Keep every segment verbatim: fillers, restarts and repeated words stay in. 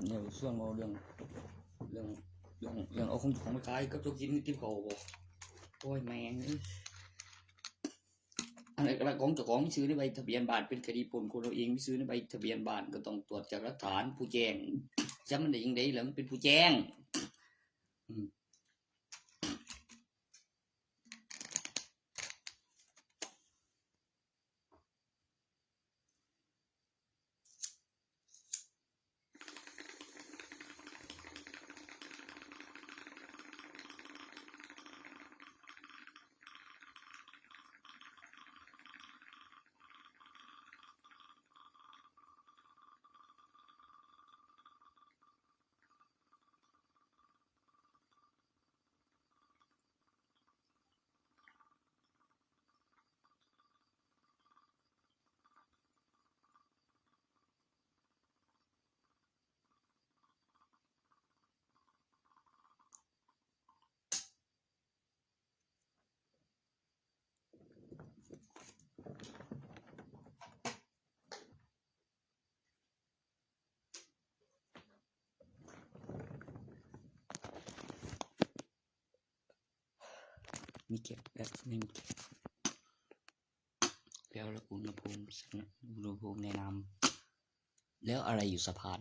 เนี่ยส่วนเราเรื่องเรื่องเรื่องเรื่องเอาของของไปขายกับเจ้ากินที่เขาบอก โอ้ยแม่งเอ้ย อันนั้นก็ของเจ้าของมีชื่อในใบทะเบียนบ้าน เป็นคดีปล้นคนเราเอง มีชื่อในใบทะเบียนบ้าน ก็ต้องตรวจจากหลักฐานผู้แจ้ง จะมันได้ยังไงแล้วมันเป็นผู้แจ้ง อืม มีเก็บแบบหนึ่ง แล้วอุณหภูมิ อุณหภูมิในน้ำ แล้วอะไรอยู่สะพาน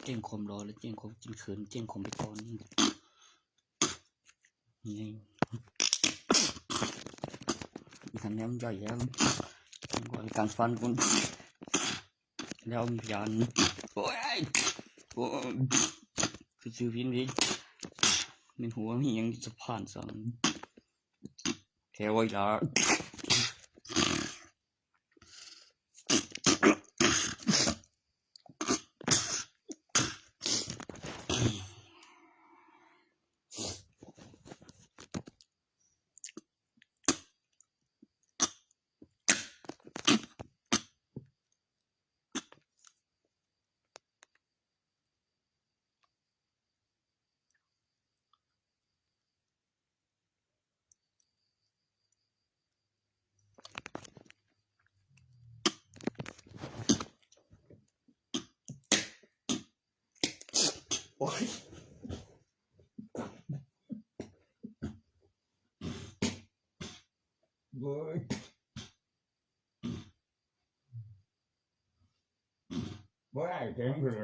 แจ้งความรอ แล้วแจ้งความกินเขิน แจ้งความไปก่อน นี่ ทำแนวมันย่อยแล้ว ก่อนการฟันคุณ แล้วมีพยาน โอ้ย โอ้ย คือซื้อพินดิ เป็นหัวมีหยังสะพานซ้ำ แค่ไว้ละ โอ้ย โอ้ย บ่ได้เต็มเลย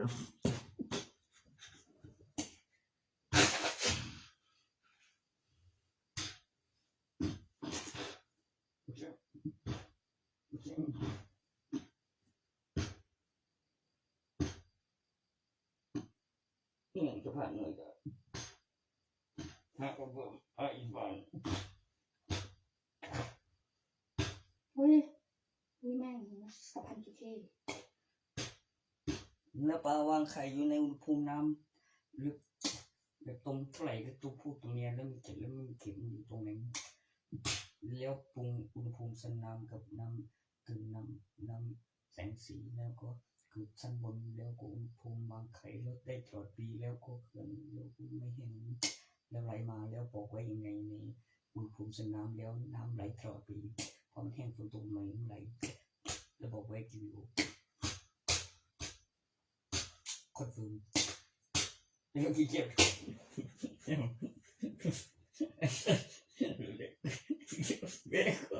นี่จะผ่านหน่อยก็ ถ้าก็เพิ่มอ่ะอีกวัน เฮ้ย นี่แม่งสะพานจุเค เนื้อปลาวางไข่อยู่ในอุณหภูมิน้ำลึก แบบตรงเท่าไหร่ก็ตัวผู้ตัวเมีย แล้วมันเก็บ แล้วมันเก็บมันอยู่ตรงไหน แล้วปรุงอุณหภูมิเส้นน้ำกับน้ำ กึ่งน้ำ น้ำแสงสี แล้วก็คือชั้นบน แล้วก็อุณหภูมิวางไข่ลดได้ตลอดปี แล้วก็เขื่อน แล้วก็ไม่แห้ง แล้วไหลมา แล้วบอกไว้ยังไงในอุณหภูมิเส้นน้ำ แล้วน้ำไหลตลอดปี พอมันแห้งฝนตกใหม่มันไหล แล้วบอกไว้กี่วิว คอนเฟิร์ม แล้วขี้เกียจ แม่ก็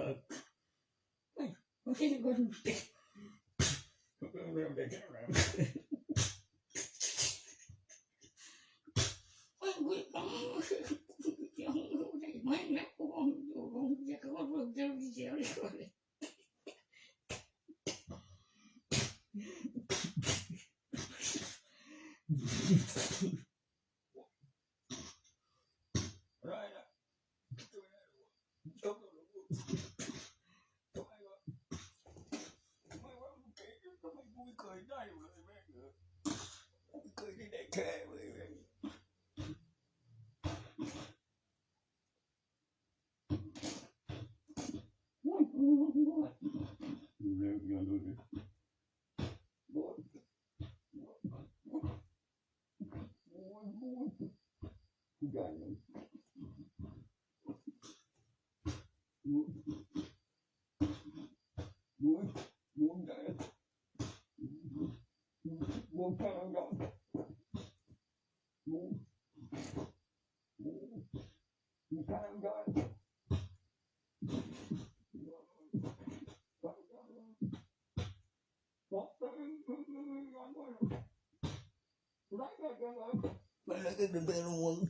Wala ka na, pero wag,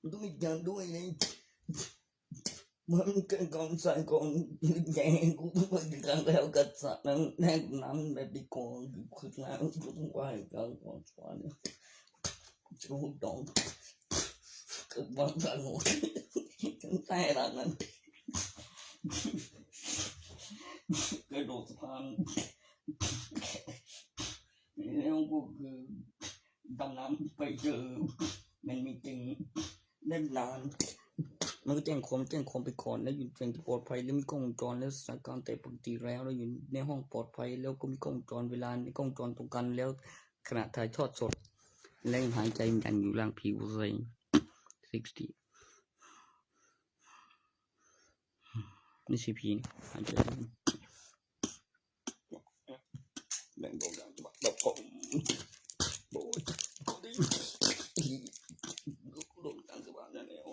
ito may gando ay, wag kang kang sa kong, kaya ko, wag kang kaya ka sa nang, nang, nang, nang, ko, ko, ko, ko, ko, ko, ko, ko, กระโดดสะพาน แล้วก็คือดำน้ำไปเจอ มันมีจริง เล่นน้ำ มันก็แจ้งความ แจ้งความไปก่อน แล้วอยู่ในที่ปลอดภัย แล้วมีกล้องวงจร แล้วสถานการณ์แต่ปกติแล้ว แล้วอยู่ในห้องปลอดภัย แล้วก็มีกล้องวงจร เวลาในกล้องวงจรตรงกัน แล้วขณะถ่ายทอดสด และยังหายใจยังอยู่ล่างผิวใส sixty นี่ ซีพี นี่หายใจ แบ่งบอกกันแบบผม โอ้ย โดนการสว่างนั่นแล้ว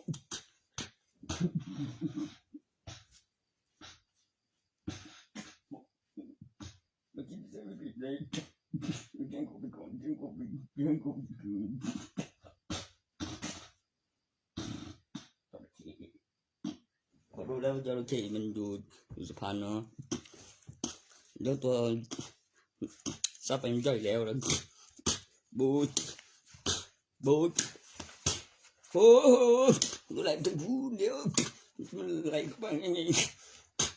เมื่อกี้เจอผิดเลย แจ้งความไปก่อน แจ้งความไป แจ้งความไปคืน จระเข้ ขอดูแล้ว จระเข้มันอยู่ อยู่สะพานเนาะ แล้วตัว ซับไปมันย่อยแล้ว แล้ว บูด บูด โอ้โห อะไรจะพูดเดี๋ยว มันไหลเข้าไปยังไง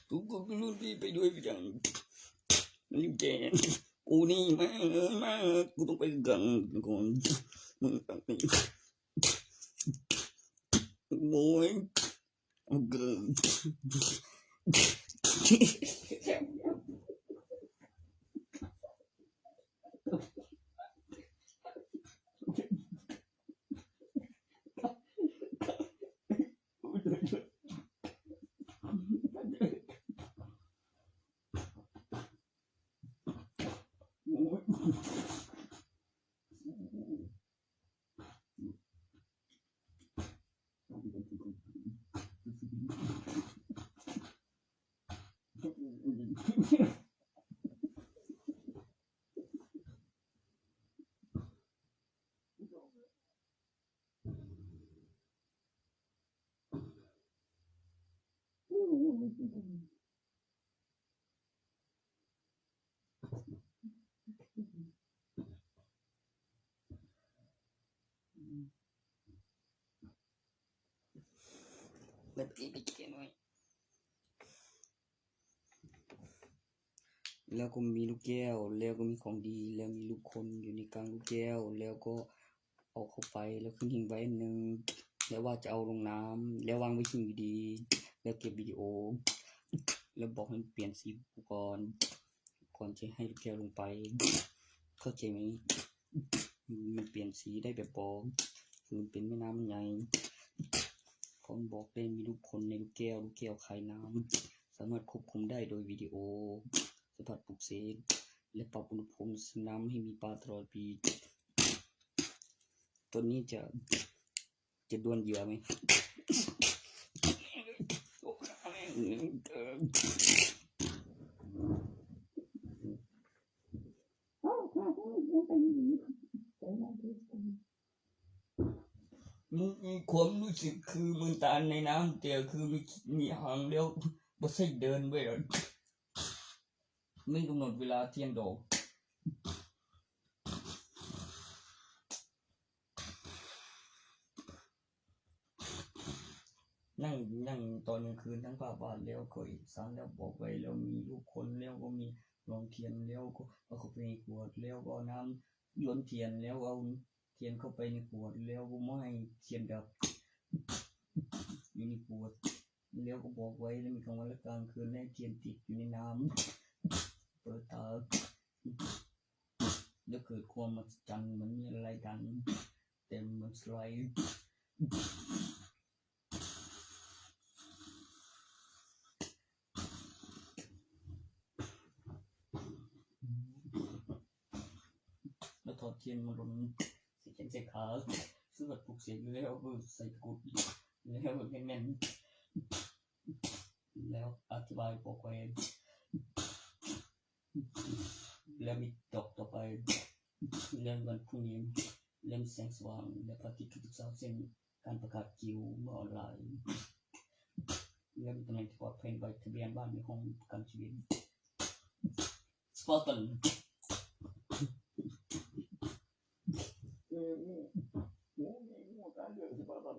กูก็ไม่รู้ที่ไปด้วยกัน มันแก่ กูนี่มา มา กูต้องไปกันก่อน มึง โอ้ย แล้วก็มีลูกแก้ว แล้วก็มีของดี แล้วมีรูปคนอยู่ในกลางลูกแก้ว แล้วก็เอาเข้าไป แล้วขึ้นหิ้งไว้อันหนึ่ง แล้วว่าจะเอาลงน้ำ แล้ววางไว้หิ้งดีๆ แล้วเก็บวิดีโอ แล้วบอกให้มันเปลี่ยนสีก่อน ก่อนจะให้ลูกแก้วลงไป เข้าใจไหม? มันเปลี่ยนสีได้แบบบอก คือมันเป็นแม่น้ำไง พร้อมบอกได้มีรูปคนในลูกแก้ว ลูกแก้วคายน้ำ สามารถควบคุมได้โดยวิดีโอ สามารถปลุกเสก และปรับอุณหภูมิน้ำให้มีปลาตลอดปี ต้นนี้จะ จะดวลเหยื่อไหม? มี มีความรู้สึกคือมันตายในน้ำ แต่คือมี มีหางแล้ว บ่ใช่เดินไปหรอก ไม่กำหนดเวลาเที่ยงดอก นั่ง นั่งตอนกลางคืนทั้งผ้าบาท แล้วก็เอกสาร แล้วบอกไว้ แล้วมีรูปคน แล้วก็มีรองเทียน แล้วก็เอาเข้าไปในขวด แล้วก็เอาน้ำล้นเทียน แล้วเอาเทียนเข้าไปในขวด แล้วก็ไม่ให้เทียนดับ อยู่ในขวด แล้วก็บอกไว้ แล้วมีกลางวันและกลางคืนให้เทียนติดอยู่ในน้ำ เปิดตา แล้วเกิดความมหัศจรรย์ เหมือนมีอะไรดัน เต็มเหมือนสไลด์ แล้ว ถอดเทียนมาลนใส่แขนใส่ขา ซื้อวัตถุเสกแล้วเอาไปใส่ตะกรุด แล้วเฮ็ดแม่น แล้วอธิบายบอกไว้ แล้วมีดอกต่อไป แล้ววันพรุ่งนี้ แล้วมีแสงสว่าง และพระอาทิตย์ทุกเช้า เช่นการประกาศกิลด์เมื่อออนไลน์ แล้วมีตำแหน่งที่ปลอดภัย ใบทะเบียนบ้าน มีห้องประกันชีวิต สปาร์ตัน เออหมู่หมู่มีหมู่การเลือกสปาร์ตัน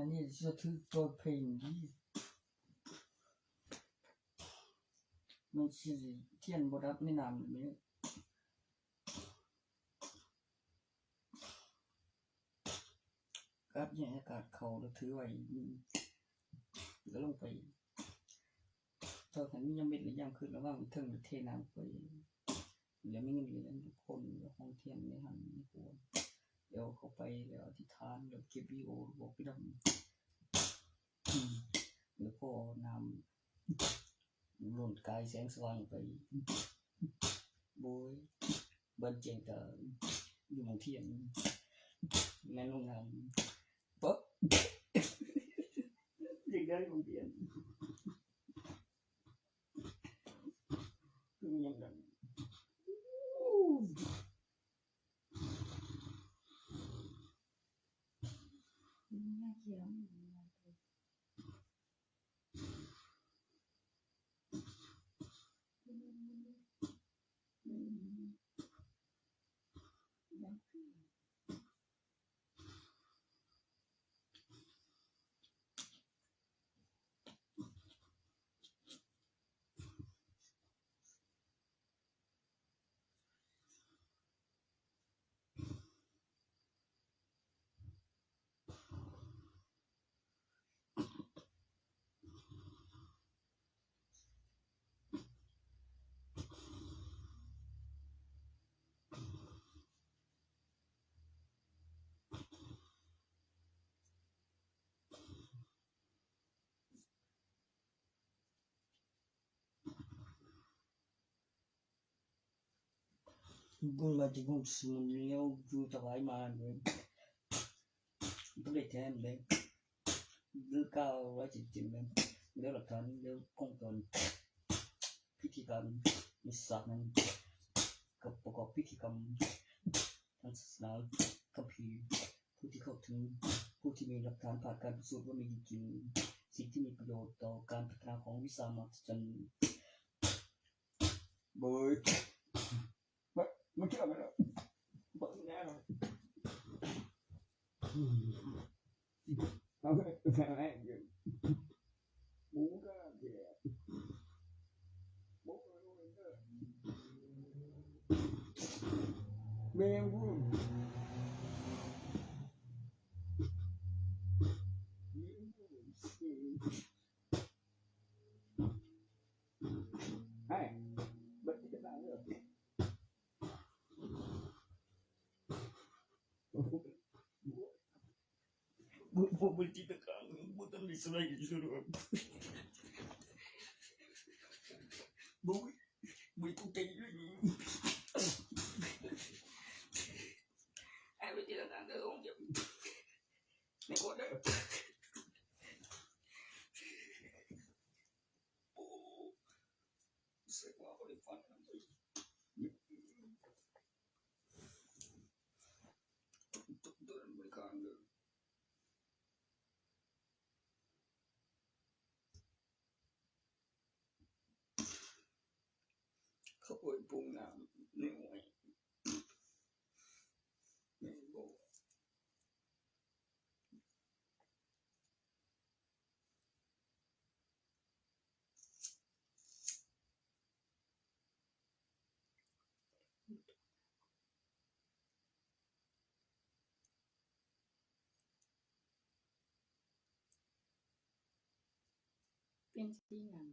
อันนี้จะถือตัวเพลงดี มันสิเทียนบ่ดับในน้ำแบบนี้ กับแยกอากาศเข้าแล้วถือไว้ อืม แล้วลงไป ตอนนั้นมียังเม็ดหรือยังขึ้นระหว่างเทิงหรือเทน้ำไป แล้วมีเงินเหรียญทุกคนแล้วห้องเทียนในหันในครัว เดี๋ยวเข้าไปแล้วอธิษฐานแล้วเก็บวิดีโอบอกพี่ดำ อืม แล้วพอน้ำล้นกายแสงสว่างไป โบย บันเจิงกะอยู่หม่องเทียน แม่นลงน้ำ ปุ๊บ อยากได้หม่องเทียน คือมันยังดัง บุญมาที่บุญสุนเลี้ยวอยู่ถวายมาเลย ก็เลยแทนเลย หรือเก้าร้อยเจ็ดสิบเลย แล้วหลักฐานแล้วกล้องจร พิธีการในศาสตร์นั้น กับประกอบพิธีกรรมทางศาสนาคัมภีร์ ผู้ที่เข้าถึง ผู้ที่มีหลักฐานผ่านการพิสูจน์ว่ามีอยู่จริง สิ่งที่มีประโยชน์ต่อการพัฒนาของวิชามหัศจรรย์ โบย มันเชื่อไหมล่ะ เปิดแน่นอน เอาไปแม่งอยู่ หมูก็เสีย หมูก็รู้เด้อ แมงมุม แมงมุม เฮ้ย บัดนี้จะตายเลย บ่ บ่ บ่จิตตะกาง บ่ต้องมีสไลด์อยู่ด้วย บ่ บ่ตกใจเลย ไอ้บ่จิตตะกางก็คงจะ ไม่กดเลย โอ้ เสียงว่าบ่ได้ฟังนะ เดินบริการเลย เขาเปิดปรุงน้ำในห้วย แม่นบ่ เป็นที่งาม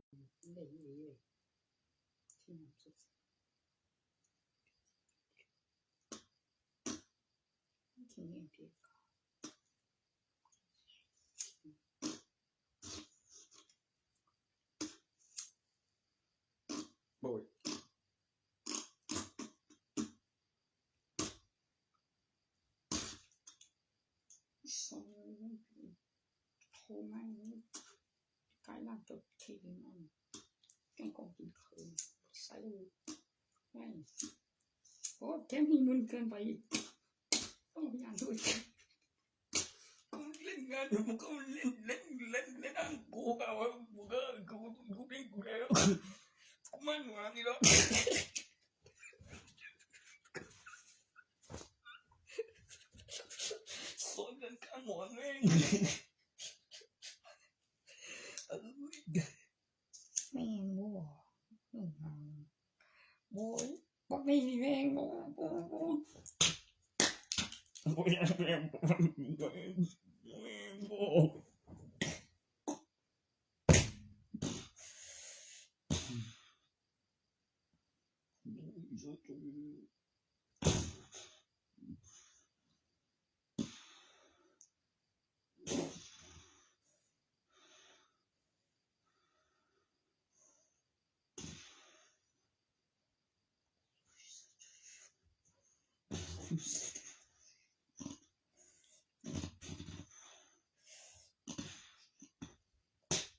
ได้อยู่เลยที่งามสุดๆที่นี่เองที่ก็ โอ้ย โทรมาอย่างนี้ใกล้หลับจบทีนึงอ่ะแกงกองกินคืนใส่ลูกไม่โอ้แกมีเงินเกินไปอีกต้องพยายามด้วยเล่นงานอยู่มันก็เล่นเล่นเล่นเล่นอ่ะกูก็ว่ากูก็กูกูเล่นกูแล้วกูมันหวังอีกแล้ว สวนกันข้างหมอนแม่ง แม่งบ่อืมบ่บักนี่แม่งบ่บ่บ่บ่แม่งบ่แม่งบ่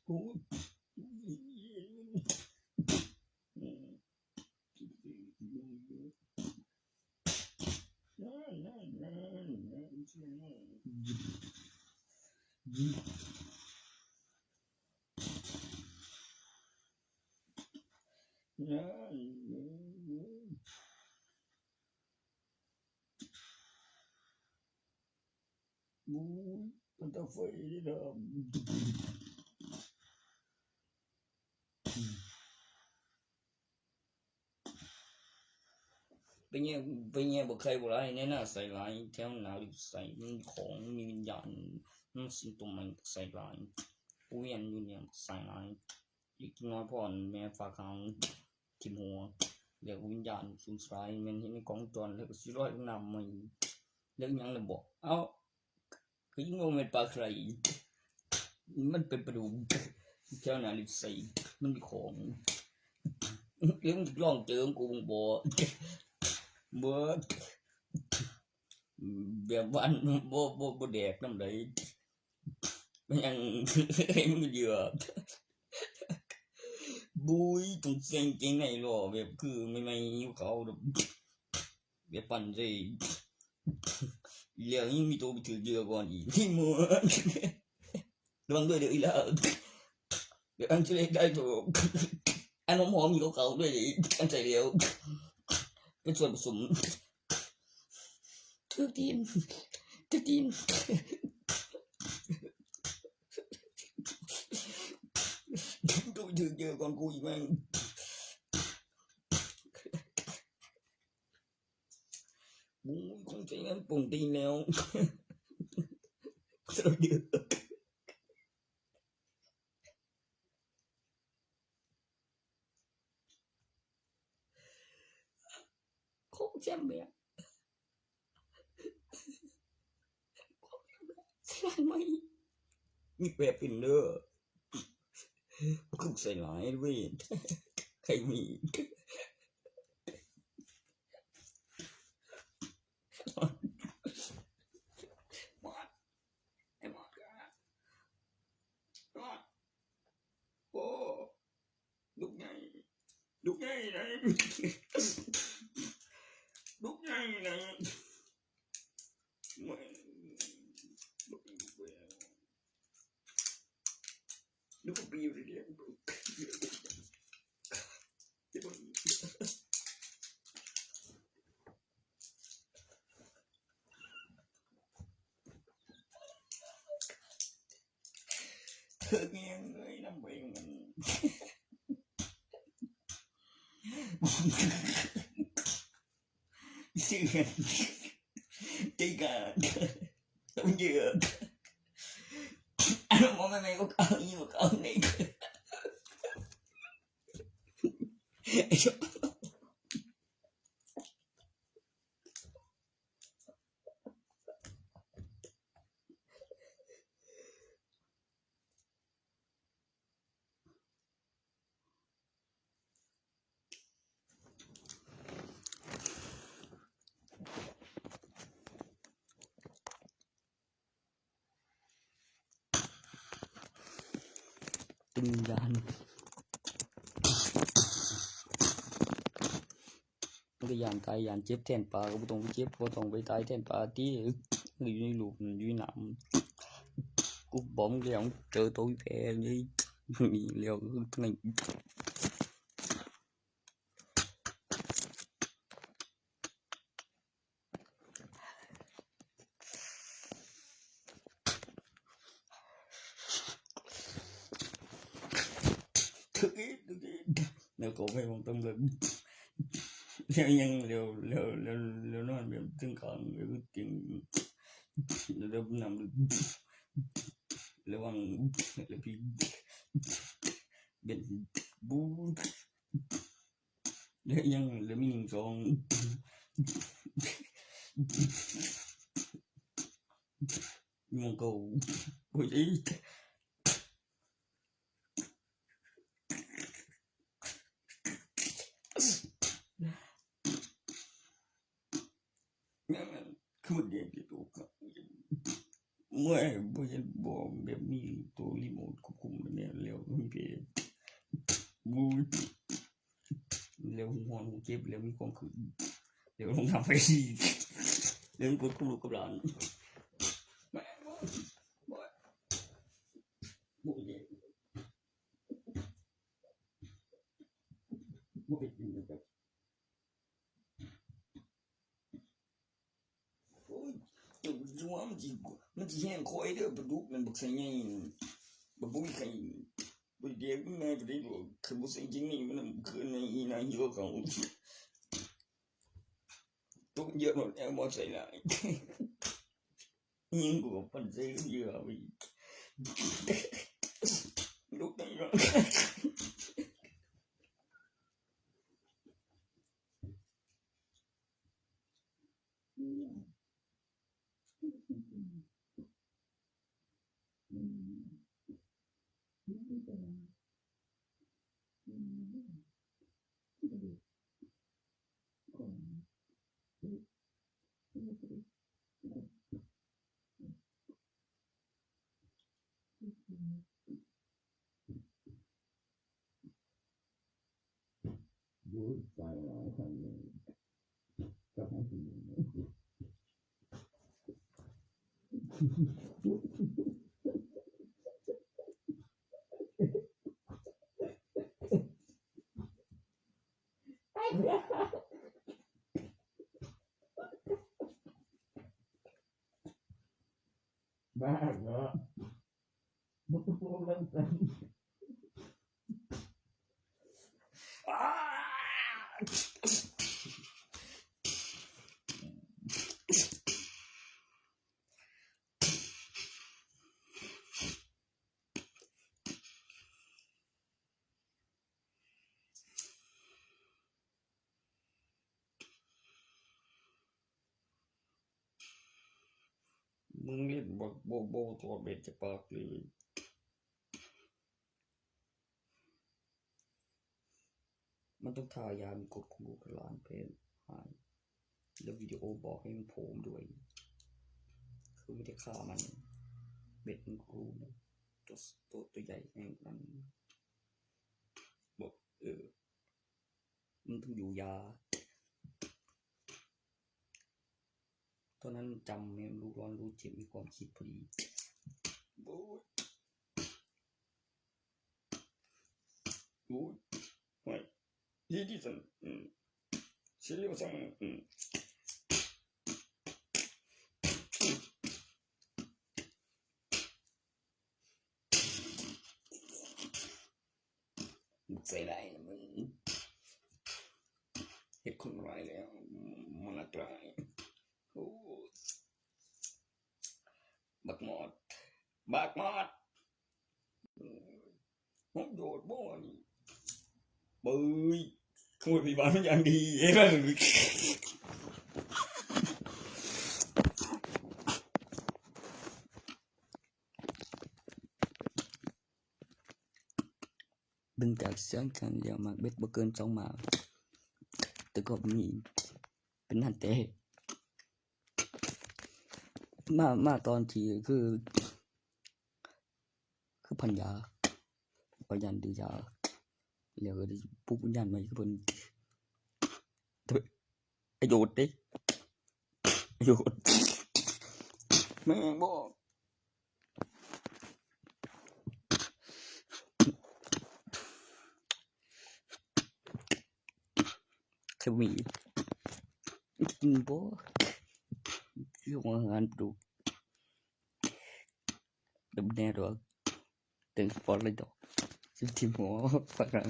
บู๊ยมันจะเฟยเลยนะ เป็นไงเป็นไงบอกใครบอกร้ายแน่น่าใส่ร้ายแถวหนาหรือใส่มันของมีวิญญาณมันสิ่งตัวมันใส่ร้ายกูเวียนอยู่เนี่ยใส่ร้ายอีกน้อยพ่อนแม่ฝากหางทิมหัวเรียกวิญญาณสูญสายแม่นเห็นในกองจรแล้วก็สิร้อยนำมันเรื่องยังเลยบอกเอ้า คือยังว่ามันปลาใคร มันเป็นปลาดุกเจ้านาลิใส่มันมีของเรื่องลองเจอกูบ่บ่แบบวันบ่บ่บ่แดกน้ำไหลมันยังให้มันเหยื่อบุยต้องเซ็งเก่งในรอแบบคือไม่ไม่หิวเขาแบบแบบปั่นใจ เรื่องนี้มีตัวไปถือเรือก่อนอีกที่มือระวังด้วยเดี๋ยวอีแล้วเดี๋ยวอันจะเล็กได้ถูกอันหอมๆมีเขาเขาด้วยอันใจเดียวเป็นส่วนผสม ถือตีนถือตีน ตัวไปถือเรือก่อนกูอีกแม่ง โอ้ยคงใจนั้นปงตีนแล้วเยอะ โคกแจ่มเลยอะสลายไหม มีแปรเป็นเด้อคือใส่หลายเว้ยใครมี มอดไอ้มอดก็มอดโอ้ลูกใหญ่ลูกใหญ่นะลูกใหญ่นะ Look at me over there. เธอเงี้ยเลยน้ำเบงมันเชื่อใจกันต้องเยอะอันนั้นมองไม่ไม่ก็เอาอยู่ก็เอาใน ตึงยาน มันก็ย่านตายย่านเจ็บแทนปลา ก็บ่ต้องไปเจ็บ บ่ต้องไปตายแทนปลาติ อยู่ในลูก อยู่ในน้ำ กูบอกมึงแล้ว เจอตัวแพ้เลย นี่แล้ว ทั้งนั้น แล้วก็ไม่มองต้องเลย แล้วยังแล้ว แล้ว แล้ว แล้วนอนแบบตึงกลาง แล้วก็ตึง แล้วนำ ระวัง แล้วพี่ เป็น บู แล้วยัง แล้วมีหนึ่งสอง ยังก็ โอ้ย คือมันเรียนที่ตัวก็ เมื่อบ่เห็นบ่แบบมีตัวรีโมทควบคุมแบบนี้แล้วมันเป็น บู แล้วหัวหนูเจ็บ แล้วมีความคืน แล้วลงทำไปดี แล้วมีคนคู่กับหลาน บ่เห็น บ่เห็นแบบ โอ้ย เจ้าว่ามันสิ มันสิแห้งคอยเด้อ ปลาดุกนั่นบักไซใหญ่นั่น บักบุ้ยไข่ บ่ได้แดกมันแน่ก็ได้ดอก คันบ่ใส่จริงนี่มันคืนในอีนางเยอะเขา ตกเยอะหมดแล้ว บ่ใส่หลาย ยิงกูกับปันใส่เยอะไปอีก ลูกนั่นก็ ดูใส่หลายคันเลย ก็ให้คุณดูนะ บ้าเหรอ มันต้องลงแล้วกัน มึงเล่นบ่ บ่ บ่ถอดเบ็ดจากปากเลย มันต้องทายา มีกดคุมลูกหลานเพนหาย แล้ววิดีโอบอกให้มันโผล่ด้วย คือไม่ได้ฆ่ามัน เบ็ดมันกรูนะ ตัว ตัว ตัวใหญ่แห่งนั้น บอก เออ มันต้องอยู่ยา ตอนนั้นจำไม่รู้ร้อนรู้เจ็บ มีความคิดพอดี โอ้ย โอ้ย ไม่ ดีที่สุด อืม เสียเร็วจัง อืม ใส่ได้นะมึง เฮ็ดคนร้ายแล้ว มันอันตราย โอ้ บักมอด บักมอด ห้องโดดบ่นี่ เบย พูดมีบ้านมันอย่างดีเอ้ย เบิ่งจากเสียงกันแล้วหมากเบ็ดบ่เกินสองหมาก แต่ก็มีเป็นนั่นแต่ มา มาตอนที่คือ คือพันยา พยานดียา แล้วก็ได้ปลุกวิญญาณมาอีกคน ประโยชน์เด้ ประโยชน์ แม่งบอก เคยมี กินบ่ อยู่งานปลูก แบบแน่ดอก เต็งสปอร์ตเลยดอก สิบทีมหัวฝรั่ง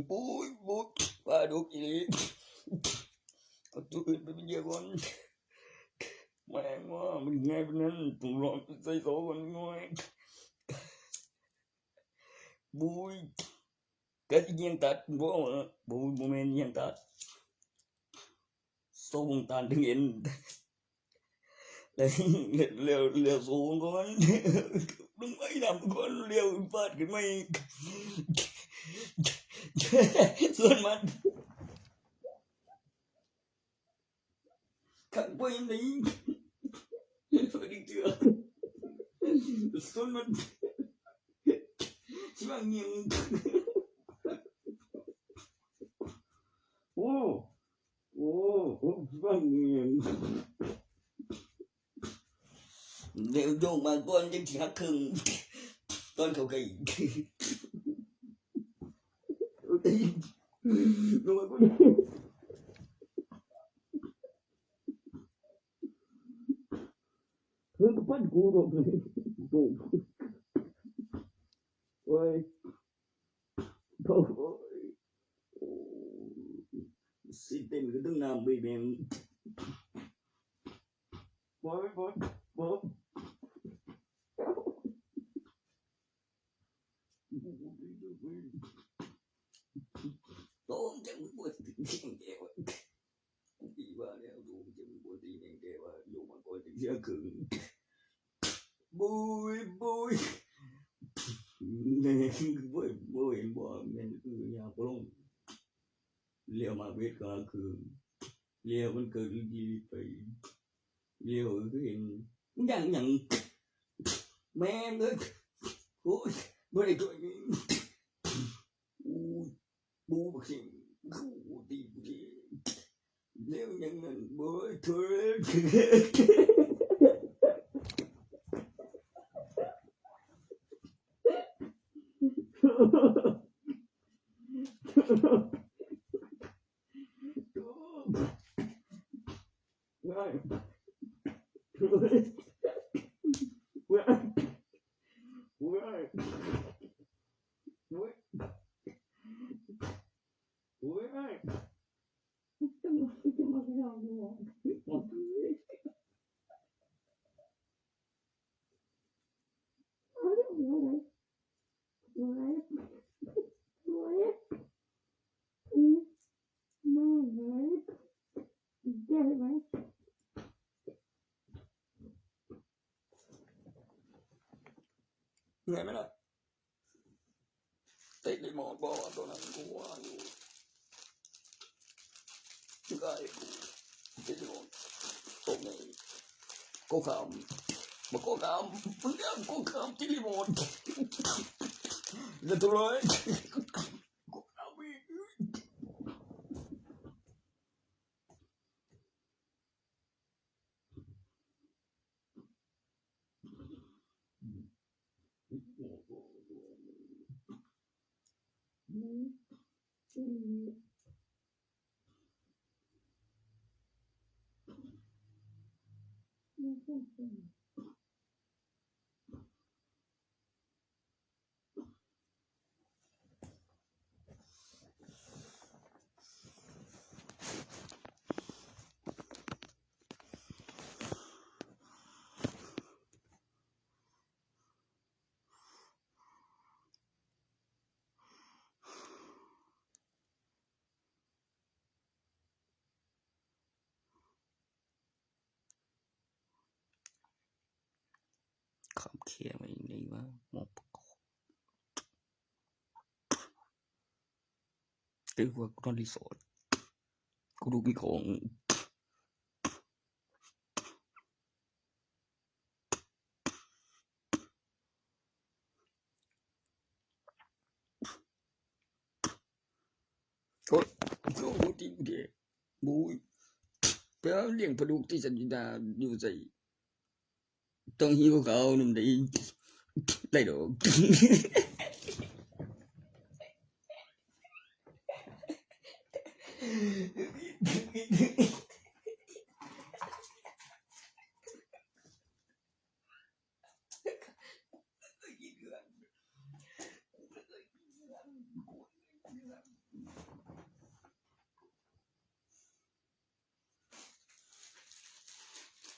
โอ้ย โอ้ย ปลาดุกอีหลี เอาตัวอื่นไปเป็นเหยื่อก่อน แม่งว่ามันง่ายปานนั้น ต้องลองใส่โซ่ก่อนง่อย บุย ก็สิเยียงตัด บ่ บ่ บ่แม่นเยียงตัด โซ่วงตานถึงเอ็น แล้ว แล้ว แล้ว แล้วโซ่ก่อน ลงไปน้ำก่อน แล้วฟาดขึ้นมาอีก ส่วนมัน ขังไปไหน สวัสดีเจ้า ส่วนมัน ชิบะเงียง โอ้ โอ้ โอ้ ชิบะเงียง เดี๋ยวโยกมาก่อน ยังสิหักครึ่ง ตอนเขาไก่ โยกมาก่อน เพิ่งก็ปั้นกูดอกเลย โดด โอ้ย โอ้ย สิเต้นก็ต้องน้ำไปแม่ง โอ้ย โอ้ย โอ้ย โอ้ย จังบ่ถึงเที่ยงแกวะ กูปีว่าแล้ว โยมจะมีบทที่แห่งแกว่า โยมมาก่อนจะเที่ยงคืน บุย บุย แม่ง บุย บุย บ่แม่น คือ อยากลง เลี้ยวมาเวทกลางคืน เลี้ยวมันเกิดดีไป เลี้ยวคือเห็น อย่าง อย่าง แม่งเอ้ย โอ้ย บ่ได้ตัวนี้ อู้ บูบักเสียง อู้ ตีบักเสียง เร็วอย่างนั้น บ่เถิด Right. Right. Right. Right. Nghe mấy này. Tết đi một bò tụi này cũng qua dù. Gai cũng. Tết đi một. Tụi này. Cô khám. Mà cô khám. Cô khám tết đi một. Giờ tụi này. Cô khám đi. อืม ขำแค่ไหนวะ มองประกอบ เอ้ย ว่ากูนอนรีสอร์ท กูดูมีของ โอ้ย โอ้โห จริงเด้ บุ้ย ไปเอาเลี้ยงปลาดุกที่สันติดาอยู่ใส่ ต้องหิ้วเขานำได้ ได้ดอก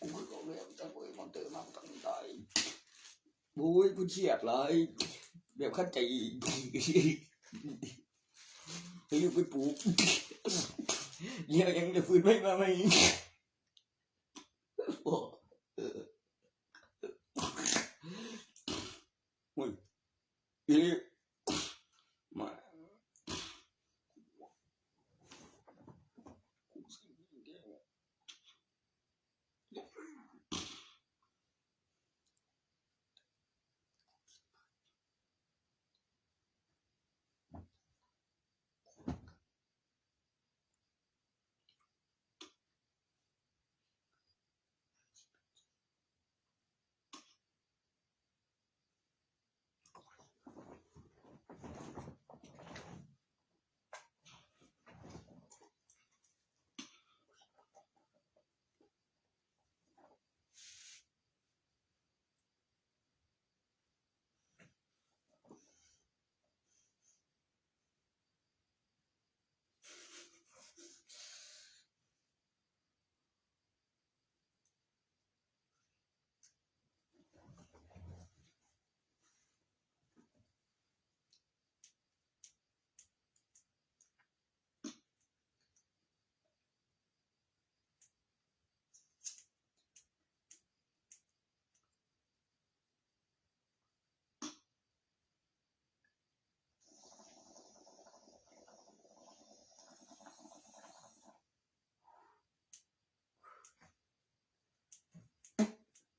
กูคือเขาแล้วจังเว้ย มอนเตอร์มาตั้งได้ โอ้ย กูเครียดหลาย แบบขัดใจ ให้ลูกไปปลูก เดี๋ยวยังจะฟื้นไม่มาไหม โอ้ เออ อุ้ย อีนี่ มา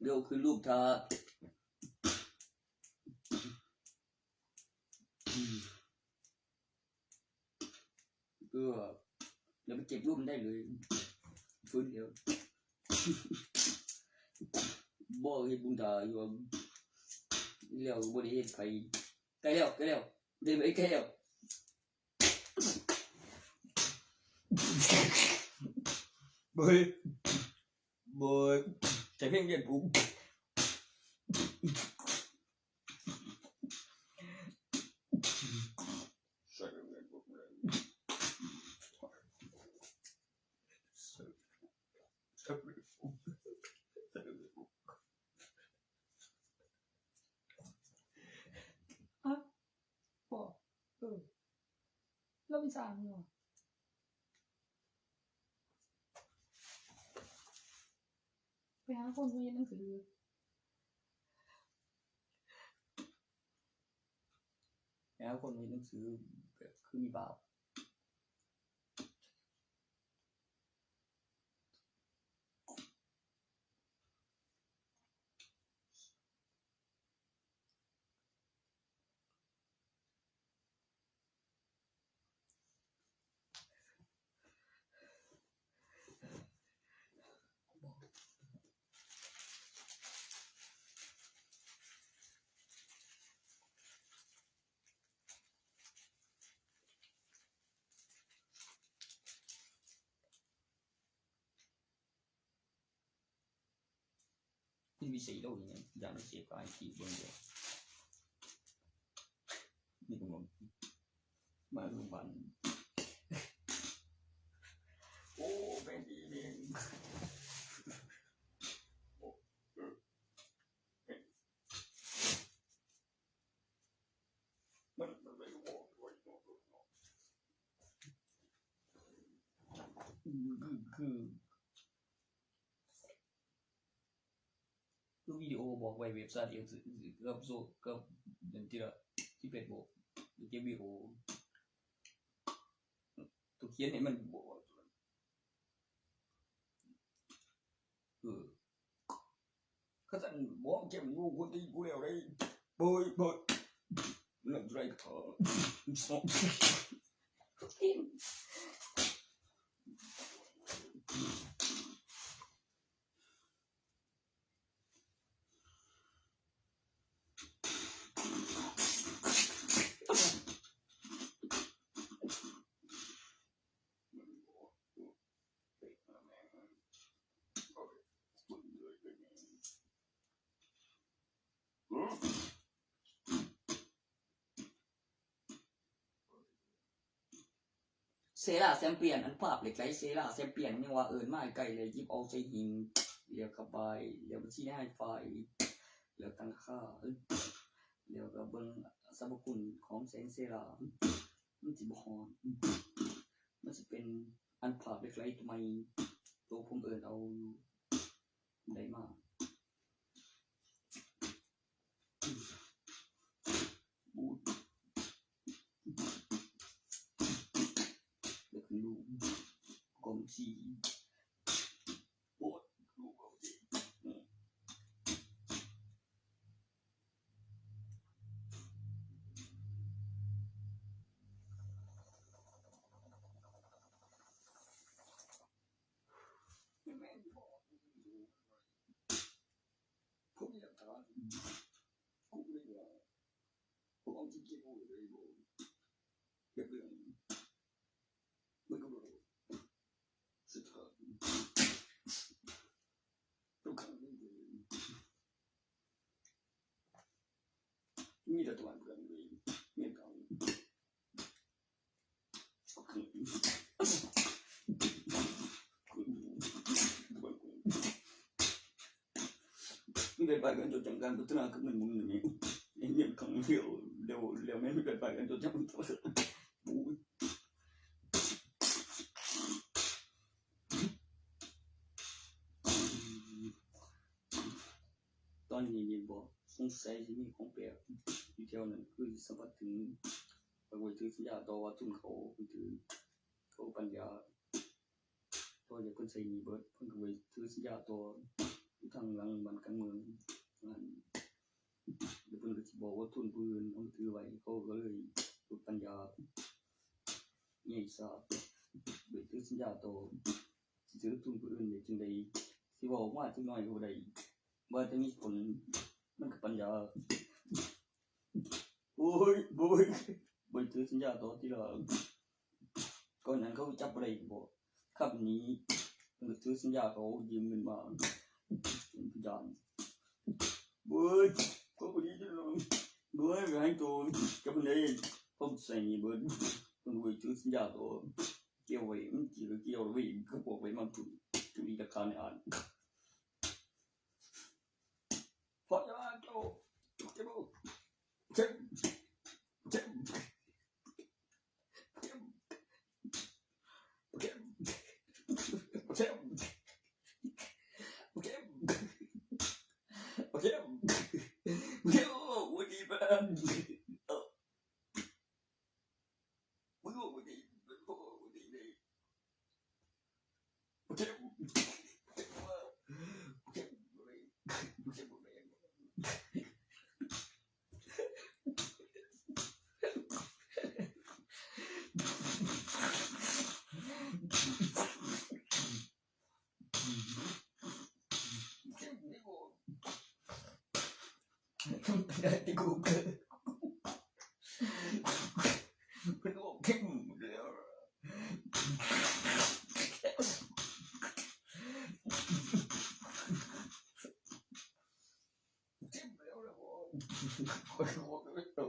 เดี๋ยวคือรูปท้า ก็เดี๋ยวไปเก็บรูปมันได้เลย ฟื้นเดี๋ยว บอกให้บุญตาอยู่ว่าแล้วก็บ่ได้เฮ็ดไป ใกล้แล้ว ใกล้แล้ว ได้ไปใกล้แล้ว เฮ้ย บอย ใส่เพลงเวียนกู ใส่เพลงเวียนกู ใส่เพลงเวียนกู ฮะ บอก เออ เราไปสั่งเหรอ ไปหาคนมาเรียนหนังสือ ไปหาคนมาเรียนหนังสือ แบบคือมีบาป ที่มีสีโลกอย่างเงี้ย อย่างนั้นเสียไปกี่เบิ่งเดียว นี่ผมบอกมาโรงพยาบาล โอ้ แม่งดีแม่ง โอ้ เออ มัน มันไม่รู้ คือ คือ คือวิดีโอบอกไว้เว็บไซต์เดียวคือคือกับโซกับเดือนที่ละที่เป็นบอกเก็บวิดีโอตัวเขียนให้มันบอกเออเขาสั่นบอกเก็บลูกคนที่กูแล้วได้เบยเบยเรื่องไรเถอะ เซราแชมเปี้ยน อันภาพเหล็กไหลเซราแชมเปี้ยน ยังว่าเอิ้นมาใกล้เลย หยิบเอาใส่หิ้ง แล้วก็บาย แล้วมันสิให้ไฟ แล้วตั้งค่า แล้วก็เบิ่งสรรพคุณของแสงเซรา มันสิบ่ฮ้อน มันสิเป็นอันภาพเหล็กไหลตัวใหม่ ตัวผมเอิ้นเอาอยู่ ได้มา บูด แล้วก็ลูบกลมสี โอ้ย ลูบเอาสิ แม่นบ่ ผมอยากถาม กูเลยว่า ผมเอาจริงๆ โอ้ยเลยบ่ แบบเรื่อง มันก็บ่รู้ สุดท้าย ทุกครั้งที่เจอ มีแต่ตัวเพื่อนเลย มีแต่ Ini dari bagian tu jangan betul aku menunggu ni. Ini yang kamu lihat, lihat, lihat, ini dari bagian tu jangan betul. ตอนนี้นี่บ่ สงสัยสิมีของแปลกอยู่แถวนั้น คือสัมผัสถึง ไปไว้ถือสัญญาต่อว่าทุนเขา คือถือ เขาปัญญา เพราะเดี๋ยวเพิ่นใช้หนี้เบิด เพิ่นก็ไว้ถือสัญญาต่อ อยู่ทางหลังบ้านกลางเมือง นั่น เดี๋ยวเพิ่นก็สิบอกว่าทุนผู้อื่นเอามาถือไว้ เขาก็เลยหลุดปัญญา ใหญ่ซา ไว้ถือสัญญาต่อ สิถือทุนผู้อื่นได้จั่งใด สิเว้าออกมาจักหน่อยก็บ่ได้ ว่าแต่มีผล มันก็ปัญญา โอ้ย โอ้ย บ่ถือสัญญาต่อทีหลัง ก่อนนั้นเขาจับบ่ได้บ่ คำนี้ มันก็ถือสัญญาเขายืมเงินมา เป็นพยาน โอ้ย เขาบ่ดีจังเลย โอ้ย หลายตัว จับบ่ได้ เขาใช้หนี้เบิด มันก็บ่ถือสัญญาต่อ เกี่ยวไว้ มันเกี่ยว เกี่ยวไว้ เขาบอกไว้มันถูก ถูกมีหลักฐานให้อ่าน เพราะว่าเจ้า เจ้า เจ้า เจ้า วันนี้มัน มึงออกมาดิ มึงออกมาดิเลย โอเค โอเค โอเค โอเค ที่กูเกิด มันออกเข้มหมดแล้ว เข้มแล้วนะพ่อ เข้มแล้ว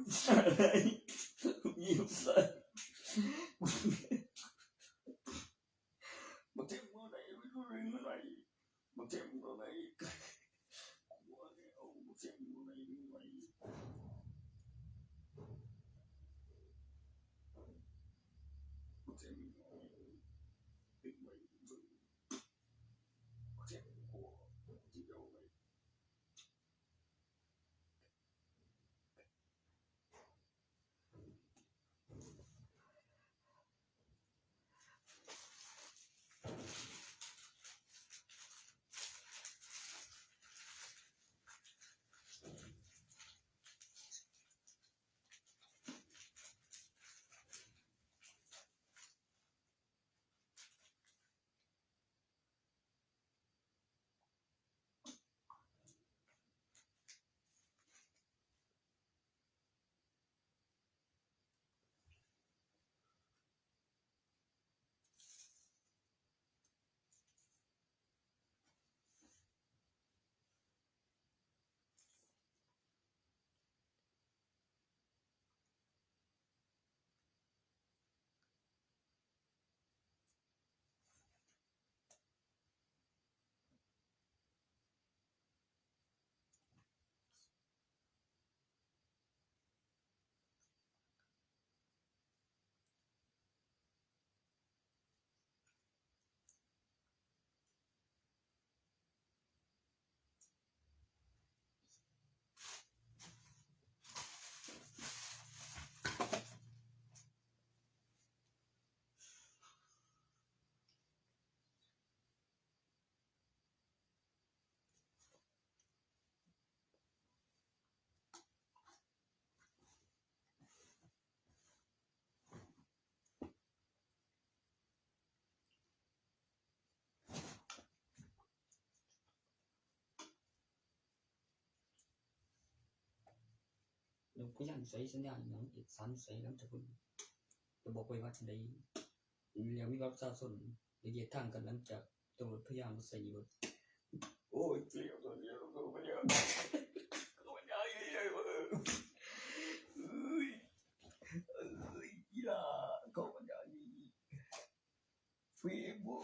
Sai. Sai. Sai. บักเทมบ่ได้ มันบ่ได้ มันบ่ได้ บักเทมบ่ได้ กูว่าแล้ว บักเทมบ่ได้ มันบ่ได้ บักเทมบ่ได้ บักเทมบ่ได้ บักเทมบ่ได้ แล้วก็ยังใช้สัญญาณอย่างอีกสามใช้แล้วจะพูดจะบอกไปว่าจะได้เรียกวิวัฒน์ประชาชน เดี๋ยวแยกทางกันหลังจากตำรวจพยายามมาใส่อยู่ โอ้ยเสียตัวเดียวตัวเดียวตัวเดียวเอ้ยเอ้ยเอ้ยเอ้ยอีหล่าเขามันอย่างนี้ ฟรีบัว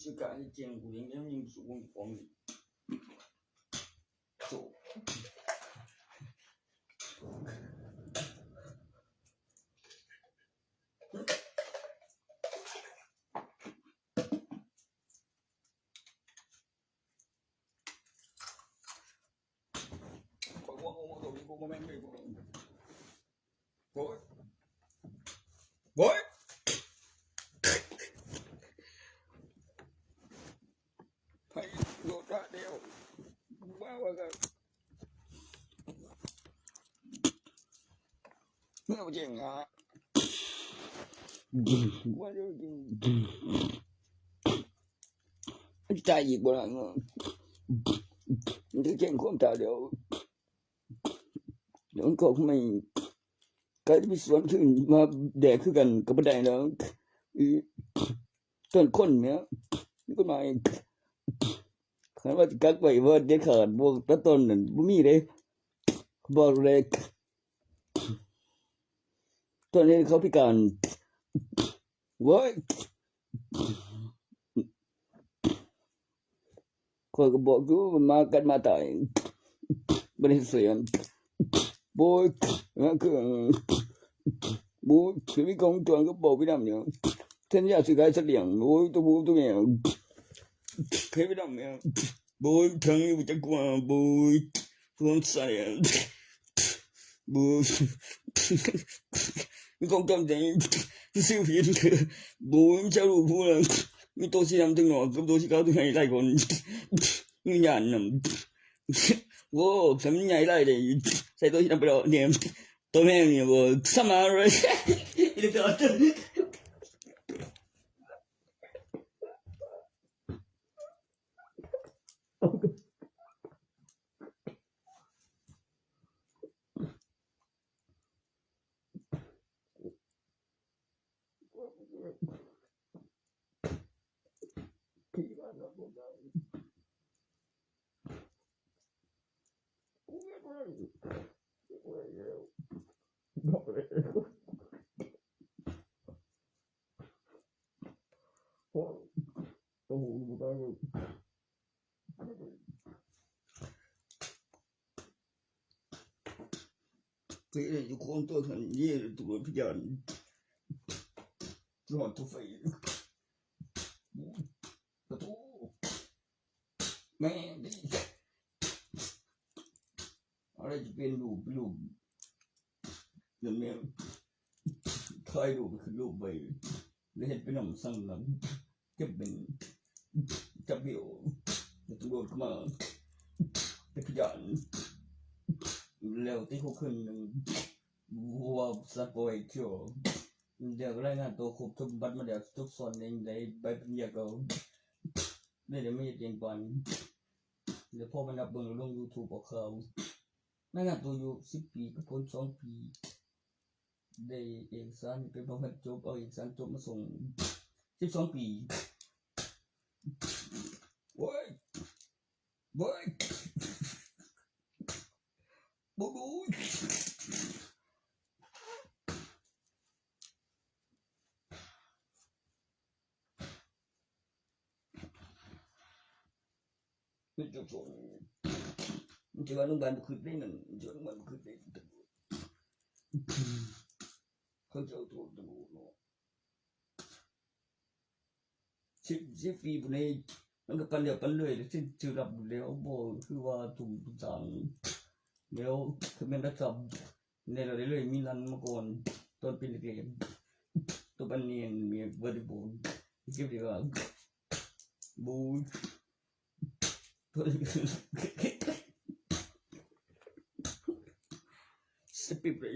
จะกลายเป็นเจียงกูยังยังยิงสูงกว่าผมอีก โถ่ โอ้ย โอ้ย ไผโดดละเดียว ว่าว่ากัน เนี่ยเจ๋งอ่ะ ว่าเดี๋ยวจริง ใจอีกบ่ล่ะเนาะ มันจะเจ๋งความตายเดียว เดี๋ยวมันก็ไม่ ใครจะไปสวนขึ้นมาแดกคือกันก็บ่ได้แล้ว อี ต้นคนเนี่ย นี่ก็มาอีก คันว่าสิกักไว้บ่เด็ดขาด บ่ตัดต้นนั่นบ่มีเด้ บอกเลย ต้นนี้เขาพิการ โว้ย ข้อยก็บอกอยู่ว่าหมากัดหมาตาย บ่ได้เสีย โว้ย นั่นคือ โว้ย ชีวิตของจวนก็บอกพี่ดำอยู่天下谁来这样？我都不怎么样。可以让没有？不会疼，我就过，不会，不用再，不，你讲干等，不是有别人的，不用加入不了，你多西洋等我，不多西高等还来过，你讲呢？我怎么还来的？谁都想不了你。 ตัวแม่งเนี่ยบ่สมาร์ทเลย Kaya yung konto sa niya, ito ko piyan. Pronto fa. Ito. May, ano, yung pinlub, lub. Yung may, tayo, lub, ay. Lahat pinamsang lang. จะเป็น จะเบียว จะตำรวจก็มา จะพยาน แล้วที่เขาขึ้นหนึ่ง วัวสัตว์ป่วยเขียว เดี๋ยวรายงานตัวครบทุกบัตรมาแล้ว ทุกส่วนในในใบปริญญาเขา ได้เดี๋ยวไม่เห็นเองก่อน เดี๋ยวพ่อมานับเบิ่งลงยูทูบเอาข่าว รายงานตัวอยู่สิบปี กับพ้นสองปี ได้เอกสารไปบำบัดจบ เอาเอกสารจบมาส่ง สิบสองปี โว้ย โว้ย บ่รู้ มันจะสอน มันจะว่าโรงพยาบาลบ่ขึ้นได้นั่น มันจะว่าโรงพยาบาลบ่ขึ้นได้ เขาจะเอาโทษตำรวจเนาะ สิบ สิบปีพุ้นนี่ มันก็ปันเดียวปันเลย สิ สิรับแล้ว บ่คือว่าทุ่มทุนสร้าง แล้วคือแม่นรัฐบาล ในเราได้เลยมีรันมาก่อน ตอนเป็นเด็กๆ ตัวปันเนียนมีบริบูรณ์ เก็บดีกว่า บู สปีดเลย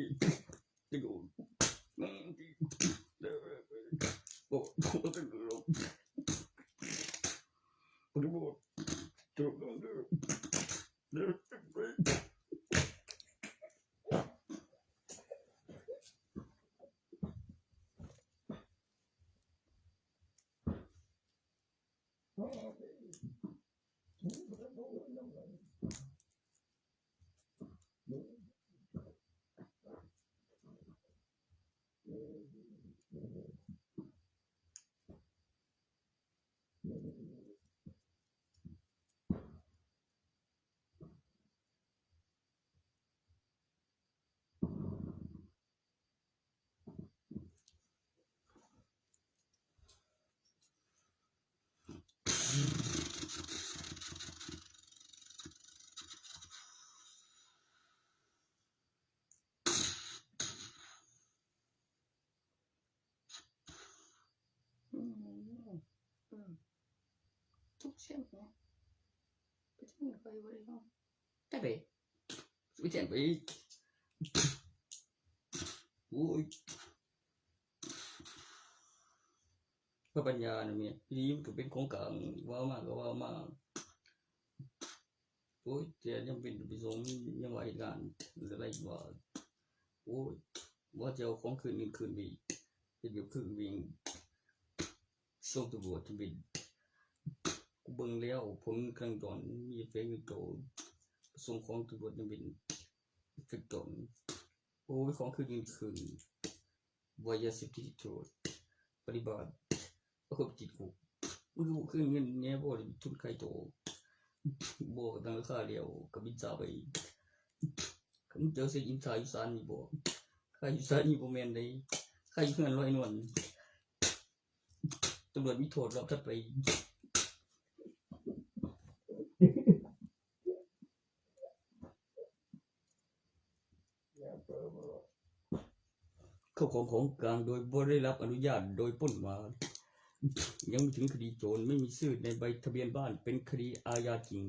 อืม อืม ทุกเช้าเนี่ย ไปเที่ยวไปบ่ได้เนาะ แต่ไป ไปเที่ยวไปอีก โอ้ย ก็ปัญญาเนี่ย นี่มันก็เป็นของกลาง ว่ามาก็ว่ามา โอ้ย แต่ยังเป็นไปส่ง ยังว่าเหตุการณ์อะไรว่า โอ้ย ว่าจะเอาของคืนเงินคืนไปอีก เป็นแบบคือวิ่ง ส่งตำรวจจะเป็น กูเบิ่งแล้ว ผลเครื่องจรมีเอฟเฟกต์อยู่โต ส่งของตำรวจจะเป็นเอฟเฟกต์จร โอ้ย ของคืนเงินคืน ว่ายาเสพติดโทษ ปฏิบัติ ก็ครบติดคุก มึงก็บ่คืนเงินแหน่ บ่ได้ทุนขายโต บ่ตั้งราคาแล้ว ก็บินซาไป คันมึงเจอเสียอินซาอยู่ศาลนี่บ่ ค่าอยู่ศาลนี่บ่แม่นเด้ ค่าอยู่เฮือนลอยนวล ตำรวจมีโทษรอบถัดไป เข้าของของกลางโดยบ่ได้รับอนุญาตโดยปล้นมา ยังไม่ถึงคดีโจร ไม่มีชื่อในใบทะเบียนบ้าน เป็นคดีอาญาจริง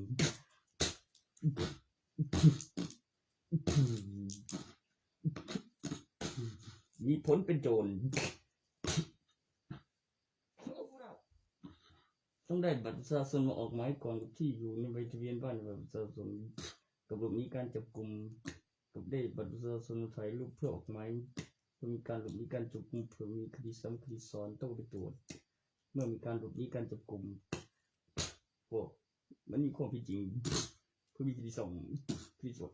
มีผลเป็นโจร ต้องได้บัตรประชาชนมาออกหมายก่อนกับที่อยู่ในใบทะเบียนบ้าน บัตรประชาชนกับหลบหนีการจับกุม กับได้บัตรประชาชนมาถ่ายรูปเพื่อออกหมาย เพื่อมีการหลบหนีการจับกุม เพื่อมีคดีซ้ำคดีซ้อนต้องไปตรวจ เมื่อมีการหลบหนีการจับกุม โอ้ มันมีความผิดจริง เพื่อมีคดีซ้ำคดีซ้อน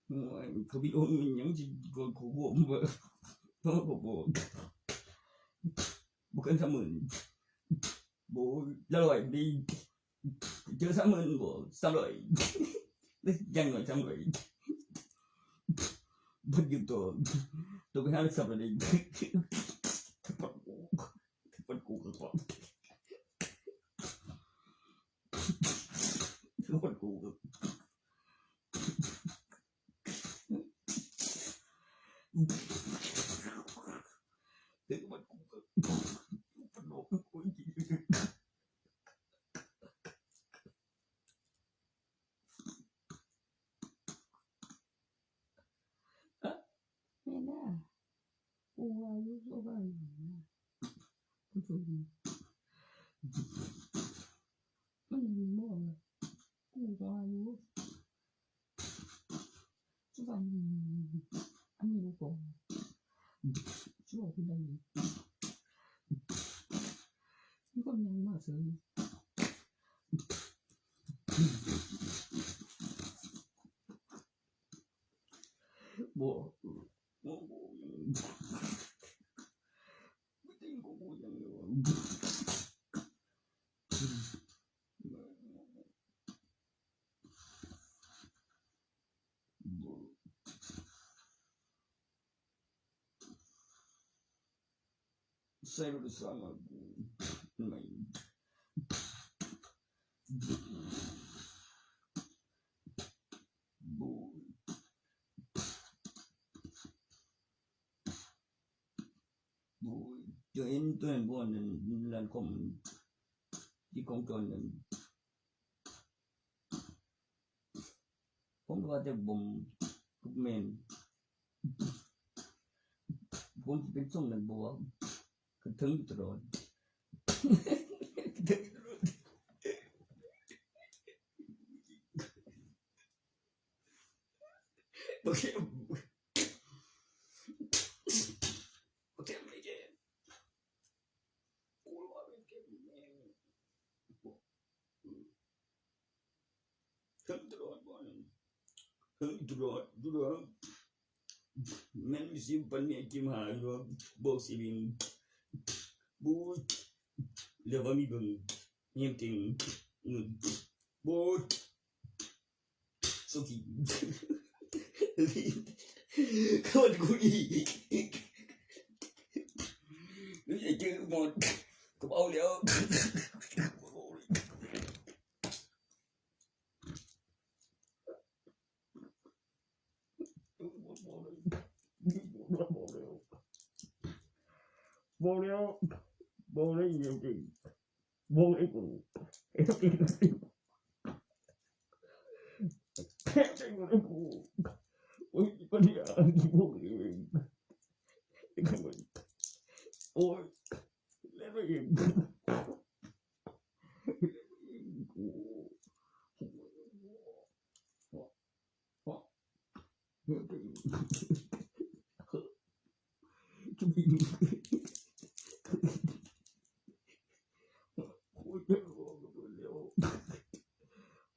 โอ้ย เขาพี่โอนเงินยังสิกดขอบอกเบอร์ เขาบอกบอก บ่เกินสามหมื่น โบละร้อยดี เจอสามหมื่น บ่ สามร้อย ยังหน่อย สามร้อย บ่หยุดตัว ตัวไปหาสามร้อย ปัดกู ปัดกู ปัดกู ปัดกู ปัดกู ปัดกู แม่น่ะ กูว่าอยู่ กูว่าอยู่นะ กูโชคดี มันมีบ่ล่ะ กูว่าอยู่ กูว่าอยู่ อันนี้กูบอก กูบอกคุณได้อยู่ มีคนยังมาเสริม บ่ บ่ บ่ บ่ ใส่รถสามารถ ไม่ บ่ บ่ เจอเห็นตัวนั้นบ่ นั่นร้านคอม ที่ของโจรนั่น ผมว่าแต่ผม ผมแม่น ผมสิเป็นทรงนั้นบ่วะ ก็ถึงอยู่ตลอด ถึงอยู่ตลอด โอเค โอเค ไม่เก่ง กูว่าเป็นเก่งแม่ง ถึงตลอดบ่ ถึงตลอด ตลอด แม่นมีสิบปันเนี่ย กิมหาอยู่ บอกสิบิน บูด เรียกว่ามีเบิ่ง เงียบจริง อืม บูด สุขี เขาดูอีก หรือจะเจอหมด ก็เอาแล้ว บอกแล้ว บอกแล้ว บอกแล้วจริงๆ บอกไอ้กู แค่ใจกูไอ้กู โอ้ย ปัญญา บอกเอง โอ้ย แล้วเอง กู โอ้ยเจ็บคอกันหมดแล้ว